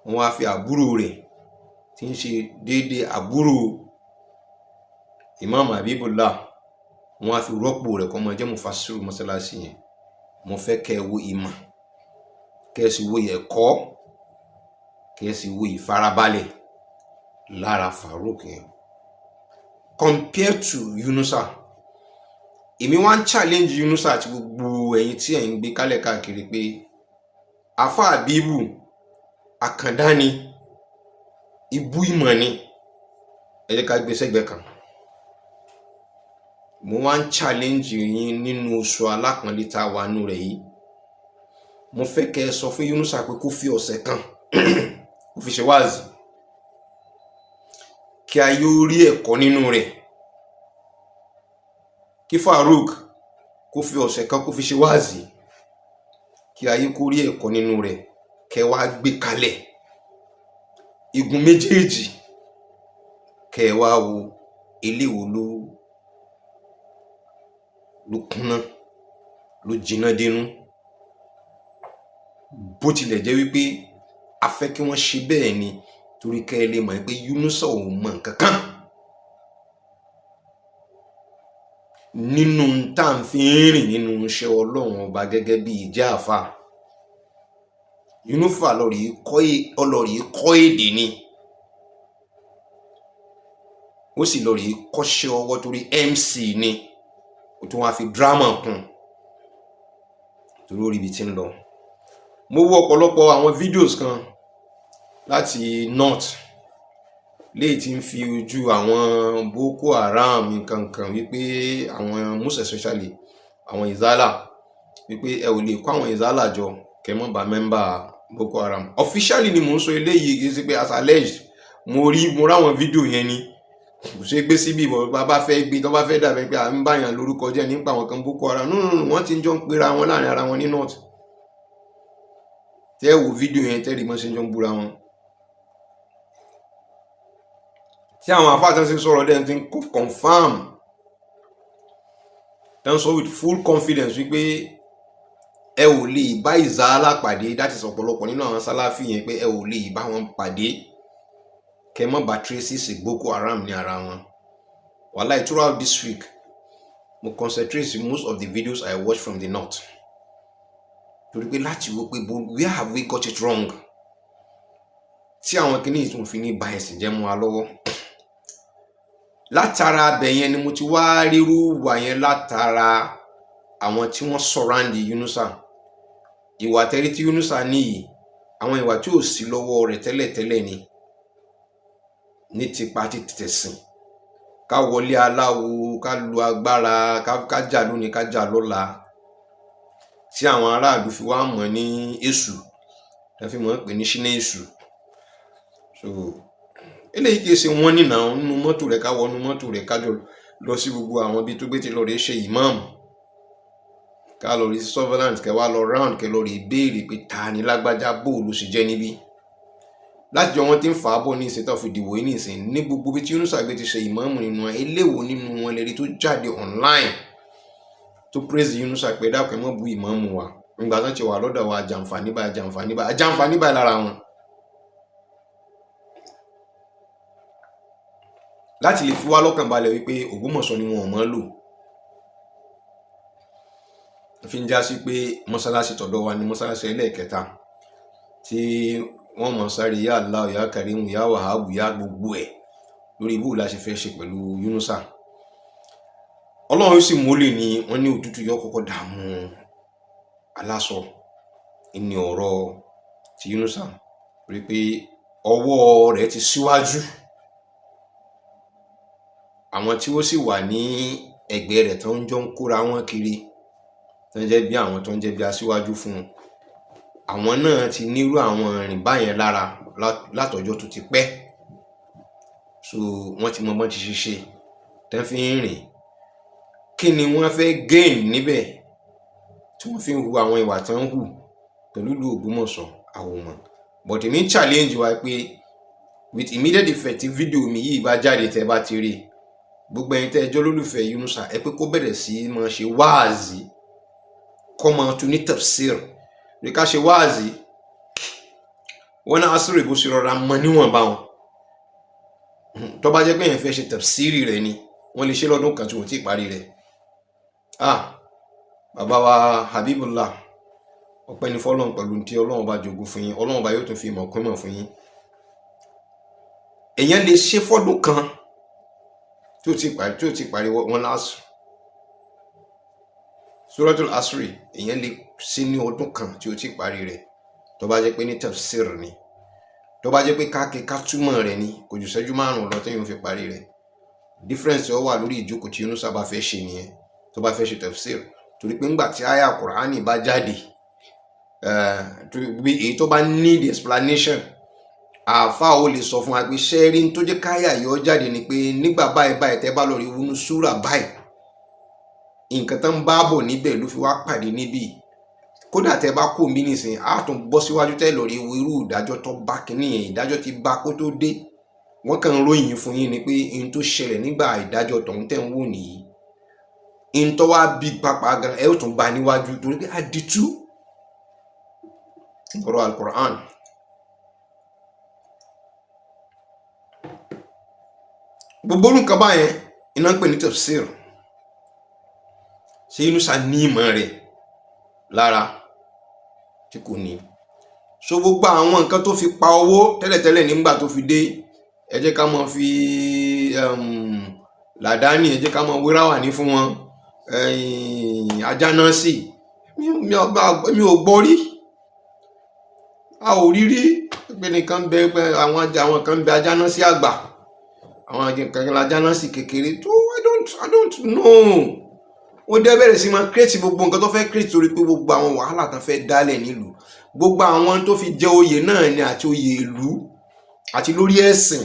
Wọ́n wá fi àbúrò rẹ̀ tí ń ṣe déédéé àbúrò Imam Habibullah, wọ́n á fi rọ́pò rẹ̀ kó máa jẹ́ mufasiru mọ́sálásí yẹn. Mo fẹ́ kẹ́ ẹ wo ìmọ̀, kẹ́ ẹ sì wo ẹ̀kọ́, kẹ́ ẹ sì wo ìfarabalẹ̀ lára Farouk yẹn compared to Yunusa. Èmi wá ń challenge Yunusa àti gbogbo ẹ̀yin tí ẹ̀ ń gbé kálẹ̀ káàkiri pé Afa Habibu àkàndá ni, ibú ìmọ̀ ni. Ẹ jẹ́ ká gbé sẹ́gbẹ̀ẹ́ kan. Mo wá ń challenge yín nínú oṣù alápọ̀nlé tá a wà nù rẹ̀ yìí. Mo fẹ́ kẹ́ ẹ sọ fún Yunusa pé kó fi ọ̀sẹ̀ kan kó fi ṣe wáàzì, kí ayé ó rí ẹ̀kọ́ nínú rẹ̀. Kí Farouk kó fi ọ̀sẹ̀ kan kó fi ṣe wáàzì, kí ayé kó rí ẹ̀kọ́ nínú rẹ̀. Kẹ́ wá gbé kalẹ̀ igun méjèèjì, kẹ́ wá wo eléwo ló kúnná, ló jiná dénú. Bó tilẹ̀ jẹ́ wípé a fẹ́ kí wọ́n ṣe bẹ́ẹ̀ ni, torí kẹ́ ẹ lè mọ̀ pé Yunusa ò mọ nǹkan kan nínú tá à ń fi rìn nínú iṣẹ́ Ọlọ́run Ọba gẹ́gẹ́ bí ìjẹ́ àáfà. Yunusa ọlọ́rìí kọ́ èdè ni, ó sì lọ rèé kọ́ṣẹ́ ọwọ́ torí MC ni. Ó tún wáá fi drama kún torí ó rí ibi tí ń lọ. Mo wo ọ̀pọ̀lọpọ̀ àwọn videos kan láti north léyìí tí ń fi ojú àwọn Boko Haram nǹkan kan wípé àwọn, most especially àwọn Izala, wípé ẹ ò lè kó àwọn Izala jọ kẹ́ mọ́ bá member Boko Haram. Officially ni mò ń sọ eléyìí, kì í ṣe pé as alleged. Mo rí, mo ráwọn fídíò yẹn ni, kò ṣeé gbé síbí ìbọn bá bá fẹ́ gbé tó bá fẹ́ dàbí pé à ń báyàn lórúkọ jẹ́ nípa àwọn kan Boko Haram. No, no, no, wọ́n ti ń jọ ń pera wọn láàrin ara wọn ní north. Tẹ́ wo fídíò yẹn, tẹ́ rí mọ́ ṣe ń jọ ń búra wọn. Tí àwọn àfáà tán ṣe ń sọ̀rọ̀ dẹ́n ti ń confirm, tán sọ with full confidence wípé ẹ ò lè bá Ìzálà pàdé, that is ọ̀pọ̀lọpọ̀ nínú àwọn Sálàfí yẹn, pé ẹ ò lè bá wọn pàdé kẹ mọ́ bá traces Boko Haram ní ara wọn. Wàláì, throughout this week, mo concentrate most of the videos I watch from the north, torí pé láti wo pé where have we got it wrong tí àwọn kìíní yìí tún fi ní ba ẹ̀sìn jẹ́ mọ́ wa lọ́wọ́. Látara abẹ yẹn ni mo ti wá rírú wà yẹn látara àwọn tí wọ́n surround Yunusa. Ìwà tẹ́rí tí Yunusa níyì, àwọn ìwà tí ò sí lọ́wọ́ rẹ̀ tẹ́lẹ̀tẹ́lẹ̀ ni ní tipa ti tẹ̀sìn, ká wọlé aláwo, ká lu agbára, ká jà lónìí, ká jà lọ́la, tí àwọn aráàlú fi wá mọ̀ ní èṣù, tí wọ́n fi mọ̀ pé ní ṣínà èṣù. So eléyìí kìí ṣe wọ́n nínà nínú mọ́tò rẹ̀, ká wọnú mọ́tò rẹ̀, ká jọ lọ sí gbogbo àwọn ibi tó gbé ti lọ rèé ṣe ìmáàmù, ká lọ rí surveillance, kẹ wá lọ round, kẹ lọ rí béèrè pé ta ni lágbájá, bó ló ṣe jẹ́ níbí. Láti jọ wọn ti ń fà á bọ̀ ní ìsìn tó fi dìbò yìí ní ìsìn, ní gbogbo bí tí Yunusa gbé ti ṣe ìmáàmù nínú wọn, eléwo nínú wọn lè rí tó jáde online tó praise Yunusa pé dákun, ẹ mọ́ bu ìmáàmù wa, ìgbà tán ti wà lọ́dọ̀ wa, jàǹfààní báyìí, jàǹfààní báyìí, jàǹfààní báyìí lára wọn? Láti lè fi wá lọ́kàn balẹ̀ wípé Ògbómọ̀ṣọ́ ni wọn ò mọ̀ lò fi ń já sí pé mọ́sálásí tọ̀dọ̀ wa ní mọ́sálásí ẹlẹ́ẹ̀kẹta tí wọ́n mọ̀ sáré yá Allah, yá Karimu, yá Wahabu, yá gbogbo ẹ̀ lórí ibú la ṣe fẹ́ ṣe pẹ̀lú Yunusa. Ọlọ́run sì mólè ni wọ́n ní òtútù yọ kọ́kọ́ dààmú aláṣọ ní ọ̀rọ̀ ti Yunusa, rí pé ọwọ́ rẹ̀ ti síwájú àwọn tí ó sì wà ní ẹ̀gbẹ́ rẹ̀ tó ń jọ ń kóra wọn kiri, tó ń jẹ́ bí àwọn tó ń jẹ́ bí aṣíwájú fún un. Àwọn náà ti nírú àwọn ìrìn báyẹn lára látọjọ́ tó ti pẹ́, so wọ́n ti mọ bọ́n ti ṣe ṣe tán fi ń rìn. Kí ni wọ́n fẹ́ gain níbẹ̀ tí wọ́n fi ń hu àwọn ìwà tán ń hù pẹ̀lú ìlú Ògbómọ̀ṣọ́? Àwọn ò mọ̀, but èmi ń challenge wa pé With immediate effect tí fídíò mi yìí bá jáde, tẹ́ bá ti rí, gbogbo ẹ̀yin tẹ́ ẹ jẹ́ olólùfẹ́ Yunusa, ẹ pé kó bẹ̀rẹ̀ sí í máa ṣe wáàzí, kó máa tún ní tafsir rí, ká ṣe wáàzí wọn náà asúrò bó ṣe rọra mọ níwọ̀nba wọn. Tó bá jẹ́ pé èèyàn fẹ́ ṣe tafsiri rẹ̀ ni, wọ́n lè ṣe lọ́dún kan tí wọ́n ti parí rẹ̀. Ah, bàbá wa Habibullah, ọpẹ́ ní fọ́lọ́run pẹ̀lú tí Ọlọ́run bá jogún fún yín. Ọlọ́run bá yóò tún fi ìmọ̀ kún ìmọ̀ fún yín. Èèyàn lè ṣe fọ́dún kan tí ó ti parí wọn lásù Suratul Asri. Èèyàn lè ṣe ní ọdún kan tí ó ti parí rẹ̀, tó bá jẹ́ pé ní tafsir ni. Tó bá jẹ́ pé káàkiri ká túmọ̀ rẹ̀ ni, kò jù ṣẹ́jú 5 lọ téèyàn fi parí rẹ̀. Difference ó wà lórí ìjókòó tí Yunusa bá fẹ́ ṣe nìyẹn, tó bá fẹ́ ṣe tafsir, torí pé ńgbà tí àyà Kùránì bá jáde, èyí tó bá need explanation, àáfàá ó lè sọ fún wa pé ṣẹ́ẹ́rí tó jẹ́ káyà yọ jáde ni pé nígbà báyìí báyìí, tẹ́ bá lọ rí wọnú súrà báyìí, nǹkan tó ń bá bọ̀ níbẹ̀ ló fi wá pàdé níbí. Kódà tẹ́ bá kó mi nísìnyí, á tún bọ́ síwájú, tẹ́ lọ rí wo irú ìdájọ́ tó bá kínní yẹn. Ìdájọ́ ti bá kó tó dé, wọ́n kàn ń ròyìn fún yín ni pé n tó ṣẹlẹ̀ nígbà ìdájọ́ tọ̀hún tẹ̀ ń wò nìyí. N tó wá bí pápá gan, ẹ ó tún bá níwájú, torí pé àdìtú ọ̀rọ̀ Al-Qur'an. Gbogbo nǹkan báyẹn iná ń pè ní tafsir. Ṣé Yunusa ní ìmọ̀ rẹ̀ lára tí kò ní? So gbogbo àwọn nǹkan tó fi pa owó tẹ́lẹ̀tẹ́lẹ̀ nígbà tó fi dé, ẹ jẹ́ ká máa fi làdáni, ẹ jẹ́ ká máa wéráwà ní fún wọn ajá náà sì. Mi ò gbọ́ rí, a ò rí rí pé nìkan bẹ, pé àwọn kan bẹ ajá náà sí àgbà, àwọn kan ajá náà sì kékeré tó. I don't know. Ó dẹ́ bẹ̀rẹ̀ sí máa create gbogbo nǹkan tó fẹ́ create, torí pé gbogbo àwọn wàhálà tán fẹ́ dálẹ̀ nílùú, gbogbo àwọn tó fi jẹ oyè náà ni, àti oyè ìlú, àti lórí ẹ̀sìn,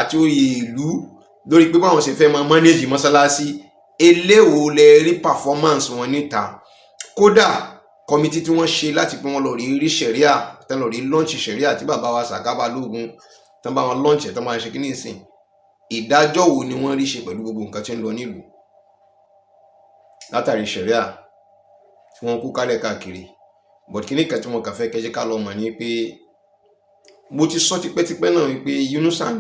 àti oyè ìlú, lórí pé báwọn ṣe fẹ́ máa manage mọ́sálásí. Eléwo lẹ rí performance wọn níta? Kódà committee tí wọ́n ṣe láti pé wọ́n lọ rí rí sẹ̀ríà, tán lọ rí launch sẹ̀ríà, tí bàbá wa Sàká Balógun tán bá wọn launch ẹ̀, tán máa ṣe kí ní ìsìn, ìdájọ́ wo ni wọ́n rí ṣe pẹ̀lú gbogbo nǹkan tí ń lọ nílùú látàrí sẹ̀ríà tí wọ́n kó kálẹ̀ káàkiri? But kíní kan tí mo kàn fẹ́ kẹ́jẹ́ ká lọ mọ̀ ni pé mo ti sọ tipẹ́tipẹ́ náà wípé Yunusa ń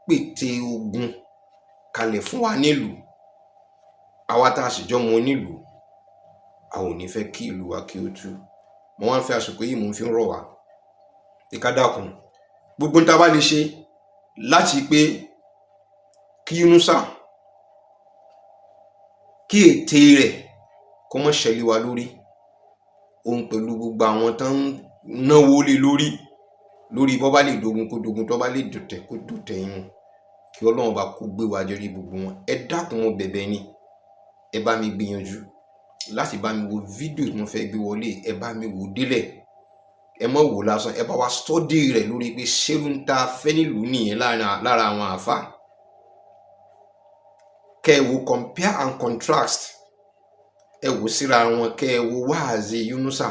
pète ogun kalẹ̀ fún wa nílùú. Àwa tá a sì jọ mọ nílùú, a ò ní fẹ́ kí ìlú wa kí ó tú. Mo wá ń fẹ́ àsìkò yìí, mo fi ń rọ̀ wá pé ká dákun, gbogbo ń tá a bá lè ṣe láti pé kí Yunusa, kí ète rẹ̀ kó má ṣẹlẹ̀ wa lórí òun pẹ̀lú gbogbo àwọn tó ń náwó lé lórí, lórí bọ́ bá lè dogun kó dogun, tó bá lè dòtẹ̀ kó dòtẹ̀ yín, kí Ọlọ́run bá kó gbé wa jẹ́rí gbogbo wọn. Ẹ dákun, mo bẹ̀bẹ̀ ni, ẹ bá mi gbìyànjú láti bá mi wo fídíò tí mo fẹ́ gbé wọlé. Ẹ bá mi wò délẹ̀, ẹ mọ̀ wò lásán, ẹ bá wa study rẹ̀ lórí pé ṣérú ń ta fẹ́ nílùú nìyẹn lára àwọn àáfàá. Kẹ́ ẹ wo compare and contrast, ẹ wò síra wọn, kẹ́ ẹ wo wáàzì Yunusa,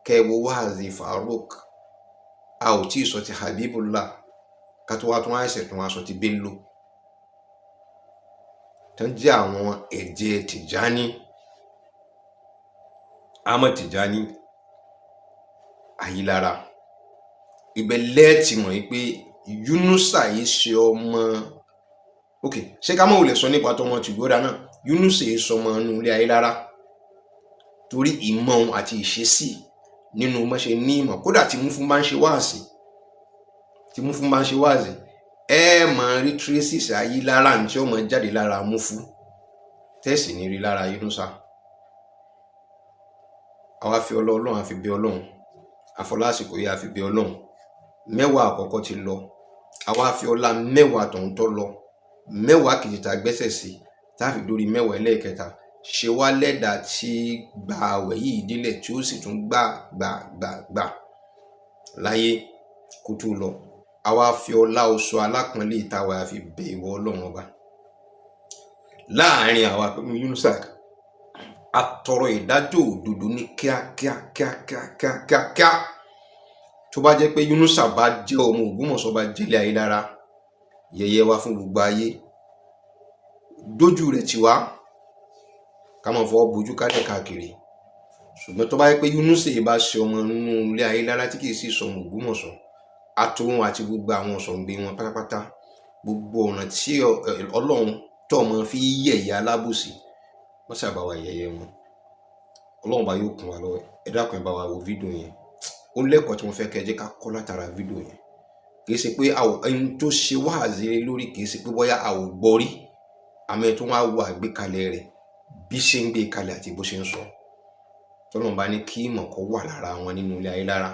kẹ́ ẹ wo wáàzì Farouk. A ò tí ì sọ ti Habibullah, ká tó wá tún àìsàn tó wá sọ ti Bello, tán jẹ́ àwọn ẹ̀jẹ̀ Tìjání, Ahmad Tìjání Ayílára. Ibẹ̀ lẹ́ẹ̀tì mọ̀ pé Yunusa yìí ṣe ọmọ. Ok, ṣé ká mọ̀ wùlẹ̀ sọ nípa tọmọ tìgbóra náà? Yunusa yìí sọmọ inú ilé Ayílára, torí ìmọ̀ òun àti ìṣesí nínú mọ́ṣe ní ìmọ̀. Kódà tí Múfú bá ń ṣe wáàsí, tí Múfú bá ń ṣe wáàsí, ẹ máa rí traces Ayílára tí ó máa jáde lára Múfú, tẹ́sì ní rí lára Yunusa. Àwa fi Ọlọ́run, àfi bẹ Ọlọ́run, àfọlásìkò yìí àfi bẹ Ọlọ́run. 10 àkọ́kọ́ ti lọ, àwa fi ọlá 10 tọ̀hún tó lọ, 10 kejì tá a gbẹ́sẹ̀ sí, tá a fi dórí 10 ẹlẹ́ẹ̀kẹta, ṣe wá lẹ́dàá tí gba àwẹ̀ yìí délẹ̀, tí ó sì tún gbà gbà gbà gbà láyé kó tó lọ. Àwa fi ọlá oṣù alápọ̀nlé ìtawà àfi bẹ ìwọ Ọlọ́run ọba. Láàrin àwa pẹ̀lú Yunusa, a tọrọ ìdájọ́ òdodo ní kíákíá kíákíá kíákíá kíá. Tó bá jẹ́ pé Yunusa bá jẹ́ ọmọ Ògbómọ̀ṣọ́, bá jẹ́lé Ayílára, yẹ̀yẹ́ wa fún gbogbo ayé, dójú rẹ̀ tì wá, ká máa fọwọ́ bojú kálẹ̀ káàkiri. Ṣùgbọ́n tó bá jẹ́ pé Yunusa yìí bá ṣe ọmọ inú ilé Ayílára tí kìí sì sọmọ Ògbómọ̀ṣọ́, àtòun àti gbogbo àwọn ọ̀sọ̀ǹgbẹ wọn pátápátá, gbogbo ọ̀nà tí Ọlọ́run tó ọmọ fi yẹ̀yẹ́ alábòsí, wọ́n sábà wà yẹ̀yẹ́ wọn, Ọlọ́run bá yóò kún wa lọ́wọ́. Ẹ dákun, ẹ bá wa wo fídíò yẹn. Ó lẹ́kọ̀ọ́ tí mo fẹ́ kẹ́ ẹ jẹ́ ká kọ́ látara fídíò yẹn. Kì í ṣe pé ẹni tó ṣe wáàzí lórí, kì í ṣe pé bóyá a ò gbọ́ rí, àmọ́ ẹ tó wá wo àgbékalẹ̀ rẹ̀, bí ṣe ń gbé kalẹ̀ àti bó ṣe ń sọ. Tọ́lọ́run bá ní kí ìmọ̀ kó wà lára wọn nínú ilé Ayílára,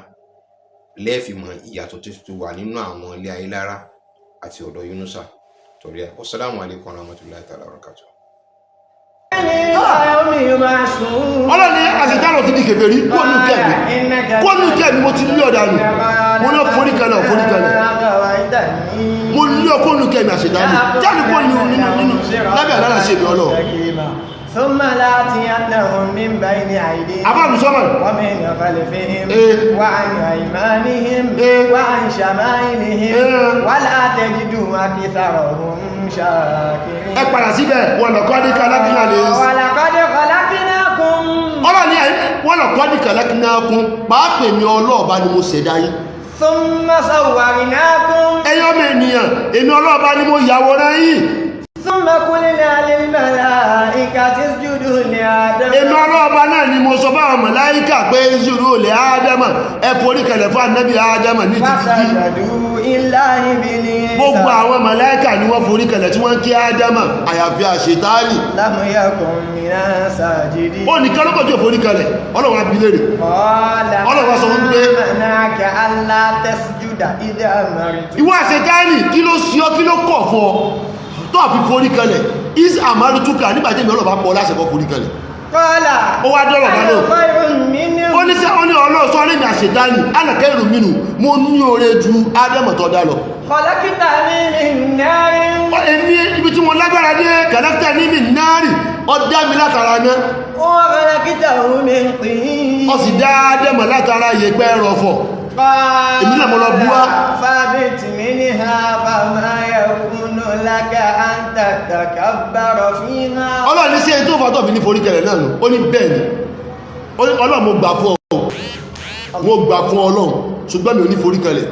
lẹ́ẹ̀fì mọ ìyàtọ̀ tó ti wà nínú àwọn ilé Ayílára àti ọ̀dọ̀ Yunusa. Torí ẹ̀, wassalamu alaikum warahmatullahi ta'ala wabarakatuh. Ọlọ́ni àṣetánà ti di kèfèrí. Kóònù kẹ́mi, kóònù kẹ́mi, mo ti lé ọ̀dànù. Mo ní foríkalẹ̀, foríkalẹ̀. Mo lé ọ kóònù kẹ́mi. Àṣetánà jáde kóònù nínú lábẹ́ àdára ṣe mi ọlọ́. ثم لآتينهم من بين أيديهم Àbáàmù sọ́mọ̀. ومن خلفهم إيه. وعن أيمانهم إيه. وعن شمائلهم إيه. ولا تجد أكثرهم شاكرين. Ẹ padà síbẹ̀. Wọn lọ kọ́ ní kálákínà lè ولقد خلقناكم. Ọlọ́ni wọ́n lọ kọ́ ní kálákínà kún pàápàá. Èmi ọlọ́ọ̀bá ni mo ṣẹ̀dá yín. ثم صورناكم. Ẹ̀yin ọmọ ènìyàn, èmi ọlọ́ọ̀bá ni mo yàwòrán yín. ثم قلنا للملائكة اسجدوا لآدم. Èmi ọlọ́ọ̀bá náà ni mo sọ fáwọn màláíkà pé اسجدوا لآدم, ẹ forí kalẹ̀ fún ànábì Ádámà ní títí. فسجدوا إلا إبليس. Gbogbo àwọn màláíkà ni wọ́n forí kalẹ̀ tí wọ́n kí Ádámà, àyàfi àṣetáàlì. لم يكن من الساجدين. Ó nìkan lọ́kọ̀ tí ò forí kalẹ̀. Ọlọ́run abilérè. قال Ọlọ́run wá sọ fún pé, ما منعك ألا تسجد إذ أمرتك؟ Ìwọ àṣetáàlì, kí ló sí ọ, kí ló kọ̀ fún ọ tó àfi forí kalẹ̀ إذ أمرتك, nígbà tí èmi ọlọ́ba pọ̀ láṣẹ kọ́ forí kalẹ̀? قال Ó wá dọ́rọ̀ bá أنا lóhùn. خير منه. Ó ní sẹ́, ó ní Ọlọ́run sọ ní àṣetáàlì, أنا خير منه, mo ní oore ju Ádámù tó dá lọ. خلقتني من نار. Ó èmi, ibi tí mo lágbára dé, خلقتني من نار, ó dá mi látara náà. وخلقته من طين. Ó sì dá Ádámù látara yẹ̀pẹ̀ ẹrọ̀fọ̀. قال Èmi náà mo lọ bú wá. فاهبط منها فما يكون لك أن تتكبر فيها. Ọlọ́run ní sí ẹni tó fàtọ̀ fi ní forí kẹlẹ̀ náà nù. Ó ní bẹ́ẹ̀ ni. Ó ní Ọlọ́run, mo gbà fún ọ, mo gbà fún Ọlọ́run, ṣùgbọ́n mi ò ní forí kẹlẹ̀.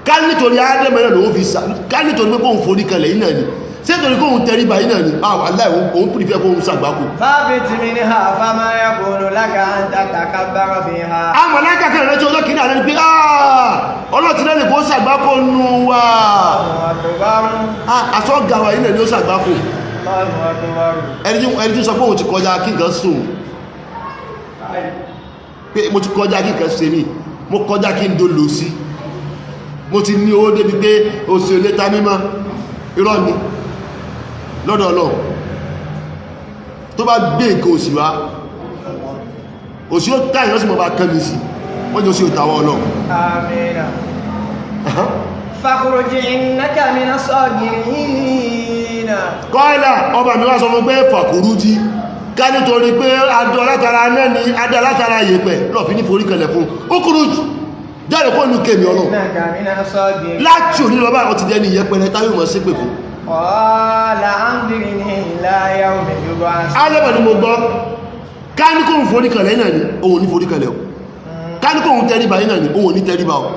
Ká nítorí Ádámù náà lòun fi sà, ká nítorí pé kóun forí kẹlẹ̀ yìí náà ni, ṣé nítorí kóun tẹríba yìí náà ni? Àwọn aláì, òun prefer kóun ṣàgbákò. فاهبط منها فما يكون لك أن تتكبر فيها. Àwọn màláíkà kan rẹ̀ tí ọjọ́ kìíní àná ni pé Ọlọ́run ti lẹ́nu kó ṣàgbákò nù wá. الله أكبر. Àsọ̀gà wa yìí náà ni ó ṣàgbákò. الله أكبر. Ẹni tí sọ pé òun ti kọjá kí nǹkan sùn, pé mo ti kọjá kí nǹkan ṣe mí, mo kọjá kí n dolo sí, mo ti ní owó débi pé oṣù létà mímọ́, irọ́ ni lọ́dọ̀ Ọlọ́run. Tó bá gbé nǹkan òsì wá, òsì ó táyọ̀ sí, mo bá kán mi sí wọ́n jọ sí òtàwọ̀ Ọlọ́run. آمين. فاخرج إنك من الصاغرين. Kọ́ìlà ọba mi wá sọ fún pé فاخرج, ká nítorí pé adọ́ látara náà ni adọ́ látara yẹ̀pẹ̀ lọ́ọ̀fin ní forí kalẹ̀ fún, اخرج, jáde kó nu kèmí Ọlọ́run. إنك من الصاغرين. Láti òní lọ báyìí, wọ́n ti dẹni ìyẹpẹrẹ táyọ̀ mọ̀ sí pè fún. قال أنظرني إلى يوم يبعثون. Alẹ́bà ni mo gbọ́. Ká ní kóhun forí kalẹ̀ náà ni òun ní forí kalẹ̀ o, ká ní kóhun tẹríba yìí náà ni òun ní tẹríba o,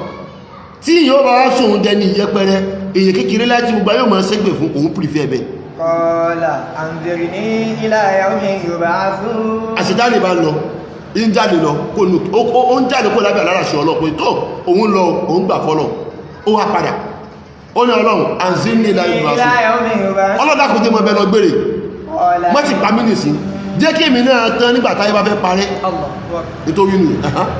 tí ìyẹn ó bá wá sóhun dẹni ìyẹpẹrẹ, èyàn kékeré láti gbogbo ayé mọ̀ sí pè fún, òun prefer bẹ́ẹ̀. قال أنظرني إلى يوم يبعثون. Àṣetáni bá lọ, ń jáde lọ kó nu, ó ń jáde kó lábẹ́ àláràṣẹ ọlọ́pẹ́ tó òun lọ, òun gbà fọlọ́. Ó wá padà, ó ní Ọlọ́run, أنظرني إلى إلى يبعثون. يوم يبعثون. Ọlọ́dà kò jẹ́ mọ́ ẹbẹ̀ lọ gbére. قال Mọ́ ti pa mí nìsín, jẹ́ kí èmi náà tán nígbà táyé bá fẹ́ parẹ́. الله أكبر. Nítorí nù.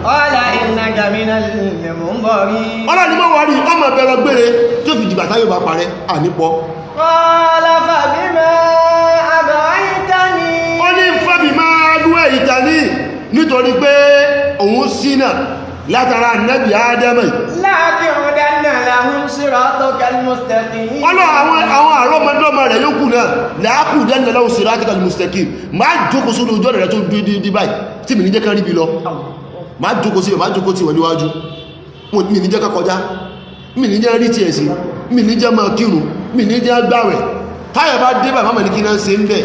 قال إنك من المنظرين. Ọlọ́run ni mọ́ wà rí ọmọ ẹbẹ̀ lọ gbére tó fi dìgbà táyé bá parẹ́ ànípọ̀. قال فبما أغويتني. Ó ní فبما أغويتني, nítorí pé òun ṣìnà látara nẹ́bì Ádámù. لأقعدن لهم صراطك المستقيم. Ọlọ́ àwọn àrọ́mọdọ́mọ rẹ̀ yókù náà, لأقعدن لهم صراطك المستقيم, máa jókòó sórí ojú ọ̀nà rẹ̀ tó dúdú dí báyìí tí mi ní jẹ́ kán ríbi lọ, máa jókòó sí, máa jókòó tí wọ́n níwájú. Mi ní jẹ́ ká kọjá, mi ní jẹ́ rí tiẹ̀ sí, mi ní jẹ́ máa kírun, mi ní jẹ́ gbàwẹ̀. Táyà bá dé bàbá mọ̀ ní kí náà ṣe ń bẹ̀.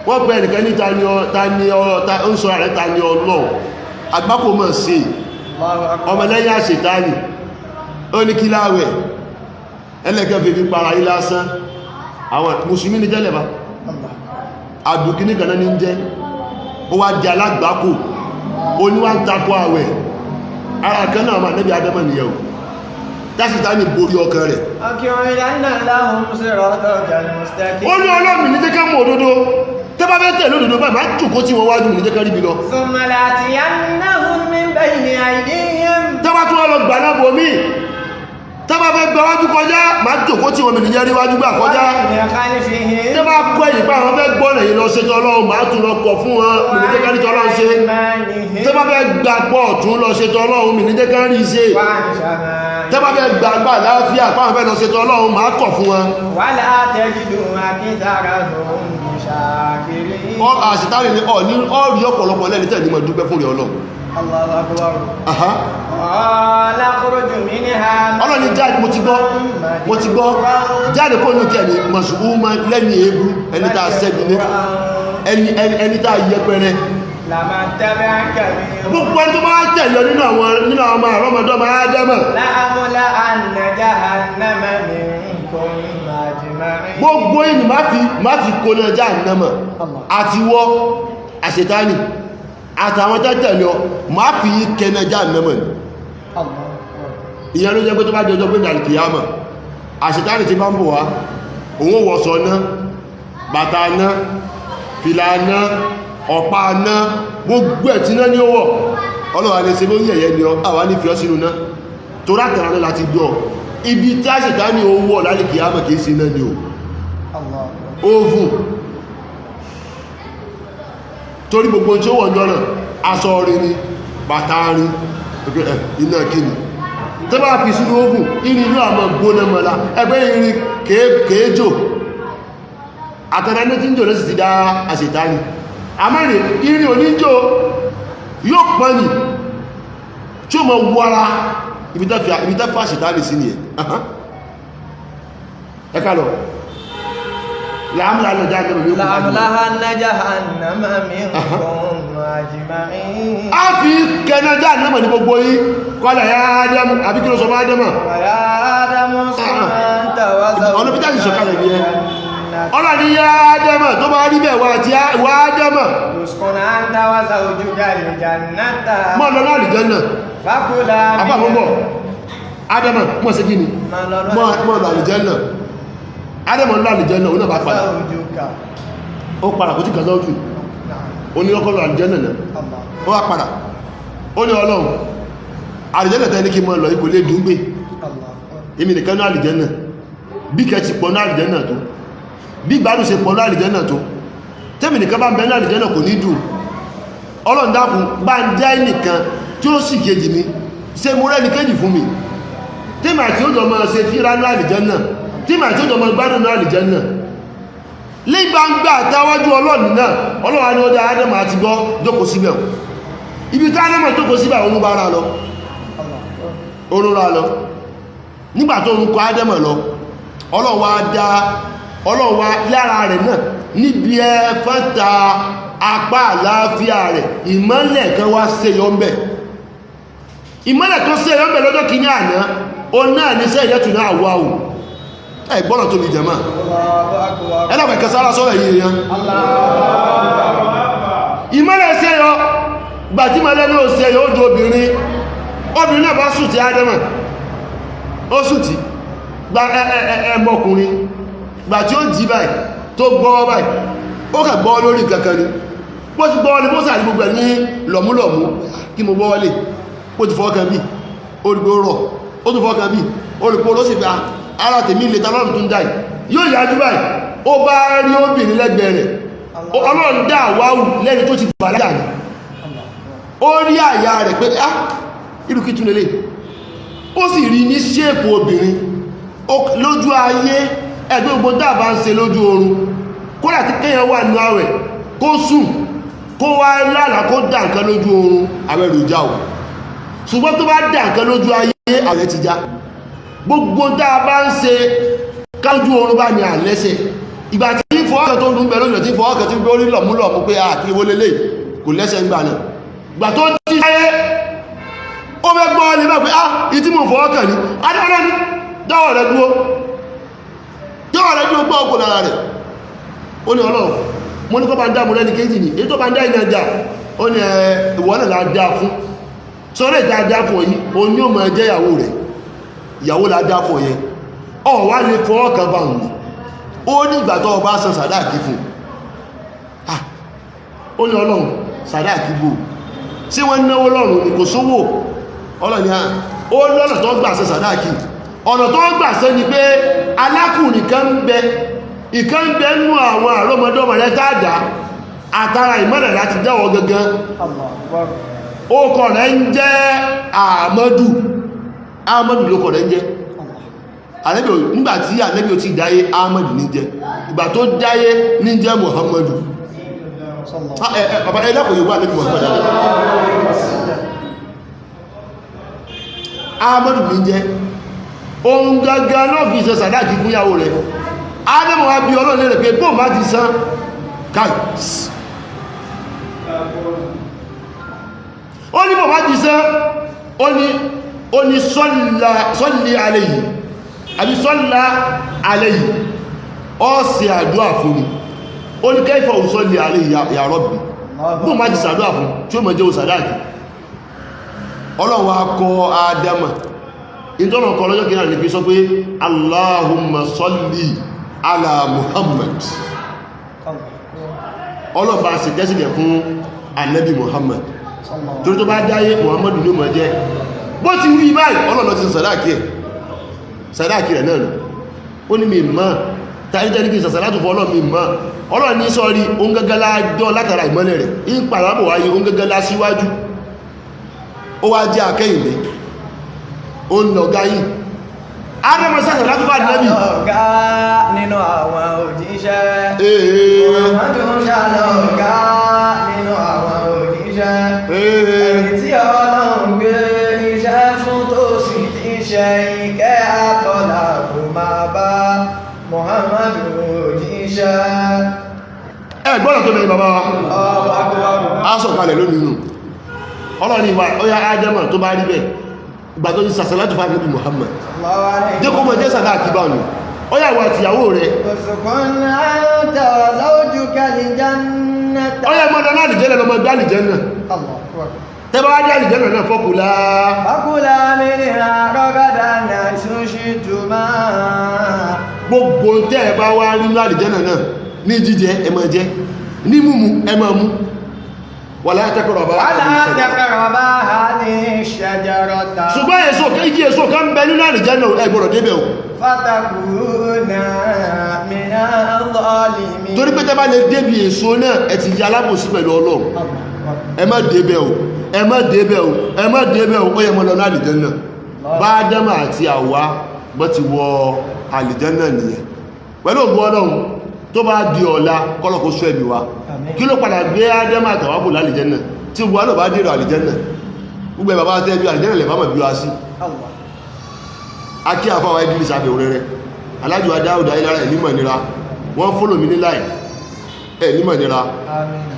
Wọ́n pẹ́ ẹnìkan ní ta ni ọ, ta ni ọ, ta ń sọ rẹ̀, ta ni Ọlọ́run. Àgbákò mọ̀ sí Allahu akbar. ọmọlẹ́yìn àṣetánì. Ó ní kí láwẹ̀ ẹlẹ́kẹ́ fi fi para yí lásán. Àwọn mùsùlùmí ní jẹ́lẹ̀ bá Allah. àdùkí ní kanáà ní jẹ́. Ó wá di alágbàákò, ó ní wá ń takò àwẹ̀. Ara kan náà máa nẹ́bí Ádámọ̀ nìyẹn o, tásìtánì borí ọkàn rẹ̀. أكعدن لهم صراطك المستقيم. Ó ní Ọlọ́run ní jẹ́ ká mọ̀ òdodo. Tẹ́ bá fẹ́ tẹ̀lé òdodo báyìí, máa jòkó tí wọ́n wájú, ní jẹ́ ká ríbi lọ. ثم لآتينهم من بين أيديهم. Tẹ́ bá tún wá lọ gbà náà bò mí, tẹ́ bá fẹ́ gba wájú kọjá, máa jòkó tí wọ́n, mi ní jẹ́ rí wájú gbà kọjá. ومن خلفهم. Tẹ́ bá kọ́ ẹ̀yìn pé àwọn fẹ́ gbọ́ ẹ̀yìn lọ ṣe tọ́lọ́run, máa tún lọ kọ̀ fún wọn, mi ní jẹ́ ká rí tọ́lọ́run ṣe. وعن Tẹ́ bá fẹ́ gbà pọ̀ tún lọ ṣe tọ́lọ́run, mi ní jẹ́ ká rí ṣe. وعن شمائلهم. Tẹ́ bá fẹ́ gbà gbà láàfíà pàwọn fẹ́ lọ ṣe tọ́lọ́run, máa kọ̀ fún wọn. ولا تجد أكثرهم شاكرين. Àṣetánì ní ọ̀ ní ọ̀rí ọ̀pọ̀lọpọ̀ lẹ́ni tẹ̀ ní mọ̀ dúpẹ́ fún rẹ̀ Ọlọ́run. الله أكبر. Aha. قال اخرج منها. Ọlọ́ni jáde, mo ti gbọ́, mo ti gbọ́, jáde kó ní kẹ́ni mọ̀sùlùmọ́ lẹ́ni èébú, ẹni tá a sẹ́bi lé, ẹni ẹni ẹni tá a yẹpẹrẹ. لمن تبعك منهم. Gbogbo ẹni tó bá tẹ̀lé nínú àwọn ọmọ àrọ́mọdọ́mọ Ádámà, لأملأن جهنم منكم أجمعين. Gbogbo yìí ni má fi kó náà Jahannama. Àti wọ́ àṣetánì àtàwọn tó tẹ̀lé ọ, má fi yí kẹ́nà Jahannama ni. الله أكبر. Ìyẹn ló jẹ́ pé tó bá di ọjọ́ pé nàìjíríà, àṣetánì ti bá ń bọ̀ wá, òun ò wọ̀sọ̀ ná, bàtà ná, fìlà ná, ọ̀pá ná, gbogbo ẹ̀ tí ná ní ó wọ̀. Ọlọ́wà ní ṣe ló ń yẹ̀yẹ́ ni ọ, àwa ní fi ọ́ sínú ná, tó látara náà láti gbọ́. Ibi tí àṣetánì ó wọ̀ lálìkìyàmọ̀ kìí sí náà ni o. الله أكبر. Oven, torí gbogbo tí ó wọ̀ jọ náà, aṣọ orin ni, bàtà rin iná kíni tó bá fi sínú oven, irin inú àmọ́ gbóná mọ́lá. Ẹgbẹ́ irin kéèjò àtàrà ní tí ń jò lọ́sì ti dá àṣetánì. Àmọ́rin irin oníjò yóò pọ́n ní tí ó mọ̀ wọ́ra ibi tẹ́ fà àṣetánì sí nìyẹn. Ẹ ká lọ láàmúlà lọ jáde lọ. لأملأن جهنم منكم أجمعين. A fi kẹ́nà jáde náà ní gbogbo yìí. Kọ́lá ya Ádámù, àbí kí ló sọ fún Ádámù? ويا آدم اسكن أنت وزوجك Ọ̀nà bí jáde sọ̀kalẹ̀ ní ẹ. الجنة. Ọlọ́ni ya Ádámù, tó bá rí bẹ̀ wá àti wá Ádámù, اسكن أنت وزوجك الجنة. Mọ́ lọ náà àlùjánnà. فكلا. Àbá mọ́ bọ̀, Ádámù mọ́ sí kí ni, mọ́ lọ àlùjánnà. Ádámù lọ àlùjánnà, òun náà bá padà. وزوجك. Ó padà, kò tí kàn sọ́jú. نعم. Ó ní ọkọ̀ lọ àlùjánnà náà. الله. Ó wá padà, ó ní Ọlọ́run, àlùjánnà tẹ́ ní kí mọ́ lọ ikò lè dùn gbé. الله. Èmi nìkan ní àlùjánnà, bí kẹ ti pọ̀ ní àlùjánnà tó, bí gbádùn ṣe pọ̀ ní àlùjánnà tó, tẹ́mì nìkan bá ń bẹ ní àlùjánnà, kò ní dùn. Ọlọ́run dákun, bá ń dá ẹnìkan tí ó sì kejì mi ṣe, mo rẹ́ni kejì fún mi, tẹ́mì àti ó jọ máa ṣe fíra ní àlùjánnà, tẹ́mì àti ó jọ máa gbádùn ní àlùjánnà ní gbangba àtàwájú Ọlọ́run náà. Ọlọ́run á ní ó dá, Ádámù àti gbọ́, jókòó síbẹ̀. Ibi tí Ádámù jókòó síbẹ̀, òun bá ra lọ. الله. Oró ra lọ. Nígbà tó ń kọ Ádámù lọ, Ọlọ́run wá dá, Ọlọ́run wá lára rẹ̀ náà níbi ẹfẹ́ta apá àlàáfíà rẹ̀, ìmọ́lẹ̀ kan wá ṣeyọ ń bẹ̀. Ìmọ́lẹ̀ tó ṣeyọ ń bẹ̀ lọ́jọ́ kìíní àná, ó náà ní sẹ́ ìyẹ́tù náà wà ó. Ẹ gbọ́nà tó ní jẹ̀mọ́. الله أكبر. Ẹlọ́pẹ̀ kẹsàrà sọ́rọ̀ yìí yẹn. الله. Ìmọ́lẹ̀ ṣeyọ. Gbà tí ìmọ́lẹ̀ náà ṣeyọ, ó di obìnrin. Obìnrin náà bá sùn tí Ádámù, ó sùn tí gba ẹmọkùnrin. Gbà tí ó jí báyìí, tó gbọ́ báyìí, ó kà gbọ́ lórí kankan ni. Bó ti gbọ́ ní bó sàrí gbogbo ẹ̀ ní lọ̀múlọ̀mú kí mo gbọ́ wọlé. Ó ti fọ́ọ̀kan bí, ó rí pé ó rọ̀, ó tún fọ́ọ̀kan bí, ó rí pé ó sì gba ara tèmi lè ta lọ́rùn tó ń dà yìí. Yóò yájú báyìí, ó bá rí obìnrin lẹ́gbẹ̀ẹ́ rẹ̀. Ọlọ́run dá àwáwù lẹ́ni tó ti bàlágà ni. Ó rí àyà rẹ̀ pé, ah, irú kí tún lélẹ̀. Ó sì rí ní ṣéèpù obìnrin lójú ayé. Ẹgbẹ́ gbogbo dábà ń ṣe lójú oorun, kódà tí kéèyàn wà nínú àwẹ̀, kó sùn, kó wá lálàá, kó dà nǹkan lójú oorun, àwẹ̀ rẹ̀ ò já o. Ṣùgbọ́n tó bá dà nǹkan lójú ayé, àwẹ̀ ti já. Gbogbo tá a bá ń ṣe kájú oorun bá ní àlẹ́sẹ̀. Ìgbà tí ń fọwọ́kàn tó ń dún bẹ̀rẹ̀ lónìí, tí ń fọwọ́kàn tí ń gbé orí lọ̀múlọ̀mú pé àkiri wọlé lè kò lẹ́sẹ̀ ń gbà náà. Ìgbà tó ti ṣe ó fẹ́ gbọ́ ní bá pé ah, ìtí mo fọwọ́kàn ní adéwọ́lẹ́ ní dáwọ̀ rẹ̀ dúró, dáwọ̀ rẹ̀ dúró, gbọ́ ọkọ̀ lára rẹ̀. Ó ní Ọlọ́run, mo ní kọ́ bá ń dá mo lẹ́ni kéjì ní èyí tó bá ń dá ìyẹn dá. Ó ní ẹ ìwọ náà la dá fún sọ́rọ̀ ìta dá fún yìí, o ní ó máa jẹ́ ìyàwó rẹ̀, ìyàwó la dá fún yẹn, ọ wá lè fọwọ́ kan bá òun. Ó ní ìgbà tó o bá san sàdáàkì fún. Ah, ó ní Ọlọ́run, sàdáàkì bò ṣé wọ́n náwó lọ́rùn ni? Kò sówó. Ọlọ́run ni ó lọ́nà tó gbà san sàdáàkì. Ọ̀nà tó gbà san ni pé alákùnrin kan ń bẹ, ìkan ń bẹ nú àwọn àrọ́mọdọ́mọ rẹ tá a dá àtàrà ìmọ̀lẹ̀ láti dáwọ́ gangan. Allah Akbar. Ókọ rẹ̀ ń jẹ́ Àmọ́dù. Àmọ́dù lókọ rẹ̀ ń jẹ́. Ànábì nígbàtí Ànábì ò ti dáyé, Àmọ́dù ní jẹ́. Ìgbà tó dáyé ní jẹ́ Muhammadu. Sallallahu Ah, bàbá ẹ dákò yóò wá Ànábì Muhammadu. alaihi wasallam. Àmọ́dù ní jẹ́. Ohun gangan náà fi ṣe sàdáàkì fún ìyàwó rẹ̀. Ádámù wá bí Ọlọ́run lérè pé bóun bá ti san káì, ó ní bóun bá ti san, ó ní sọ́lì alẹ́ yìí àbí sọ́lá alẹ́ yìí, ó ṣe àdúrà fún mi. Ó ní kayfa usalli alẹ́ yìí ya Rabbi, bóun bá ti sàdúrà fún tí ó mọ̀ jẹ́ òsàdáàkì. Ọlọ́run wá kọ́ Ádámà ìtọ́nà kọ́ lọ́jọ́ kìí ní pé sọ pé Allahumma salli ala Muhammad. Ọlọ́ba sì tẹ́sílẹ̀ fún Ànábì Muhammad, torí tó bá dáyé, Muhammadu ní ó mọ̀ jẹ́. Bó ti wí báyìí, Ọlọ́run ti sàdáàkì ẹ̀, sàdáàkì rẹ̀ náà nù. Ó ní mi mọ́ tàbí kí n sàṣàlátù fún Ọlọ́run, mi mọ́. Ọlọ́run ní sọ́rí ohun gẹ́gẹ́ lájọ́ látara ìmọ́lẹ̀ rẹ̀ ń pàrábọ̀ wáyé, ohun gẹ́gẹ́ lá síwájú, ó wá jẹ́ akẹ́yìndé, ó ń lọ gáyìn. Ádámù sàṣàlátù fún Ànábì. Ọ̀gá nínú àwọn òjíṣẹ́. Ee. Muhammadu ṣàlọ́gá nínú àwọn òjíṣẹ́. Ee. Ẹni tí Ọlọ́run gbé iṣẹ́ fún tó sì ti ṣe, ìkẹ́ àtọ́là kò máa bá Muhammadu òjíṣẹ́. Ẹ gbọ́dọ̀ tó bẹ̀rẹ̀ bàbá wa. Allahu Akbar. A sọ̀kalẹ̀ lónìí nù. Ọlọ́run ìwà ó yá, Ádámù, tó bá rí bẹ́ẹ̀, ìgbà tó ti sàṣàlátù fún Ànábì Muhammad, Allahu alayhi. jẹ́ kó mọ̀ jẹ́ sàdáàkì bá nù. Ó yá, ìwà àtìyàwó rẹ̀, اسكن أنت وزوجك الجنة. ó yá, mọ́ lọ àlìjẹ́nà, lọ́mọ gbé àlìjẹ́nà. الله أكبر. Tẹ́bá wá dé àlìjẹ́nà náà, فكلا فكلا منها رغدا حيث شئتما. Gbogbo tẹ́ ẹ bá wá nínú àlìjẹ́nà náà ní jíjẹ, ẹ máa jẹ, ní mímu, ẹ máa mú. ولا تقربا ولا تقربا هذه الشجرة. Ṣùgbọ́n èso kéjì, èso kan bẹ nínú àlìjẹ́nà, ẹ gbọ́dọ̀ débẹ̀ o. فتكونا من الظالمين. Torí pé tẹ́ bá lè débi èso náà, ẹ ti di alábòsí pẹ̀lú Ọlọ́run. Ẹ má débẹ̀ o, ẹ má débẹ̀ o, ẹ má débẹ̀ o. Ó yẹ mọ́ lọ ní àlìjẹ́nà. Bá Ádámù àti Àwa bọ́ ti wọ àlìjẹ́nà nìyẹn pẹ̀lú ògùn Ọlọ́run. Tó bá di ọ̀la, kọ́lọ̀ kó sọ ẹ̀mí wa. Àmín. Kí ló padà gbé Ádámù àtàwà kò lálìjẹ́nà tí gbogbo àlọ́ bá dèrò àlìjẹ́nà? Gbogbo ẹ̀ bàbá tẹ́ bí àlìjẹ́nà lẹ̀ bá mọ̀ bí wá sí. الله. Akí àfáwà Idris abẹ̀ òrẹ́rẹ́ alájò adáwòdá ayélára ẹ̀ nímọ̀ nira. Wọ́n follow mi ní live ẹ̀ nímọ̀ nira. آمين.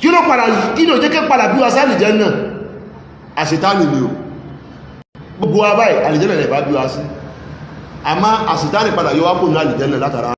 Kí ló padà, kí ló jẹ́ kẹ́ padà bí wa sí àlìjẹ́nà? Àṣetánì ni o. Gbogbo wa báyìí, àlìjẹ́nà rẹ̀ bá bí wa sí, àmá àṣetánì padà yọ wá kò ní àlìjẹ́nà látara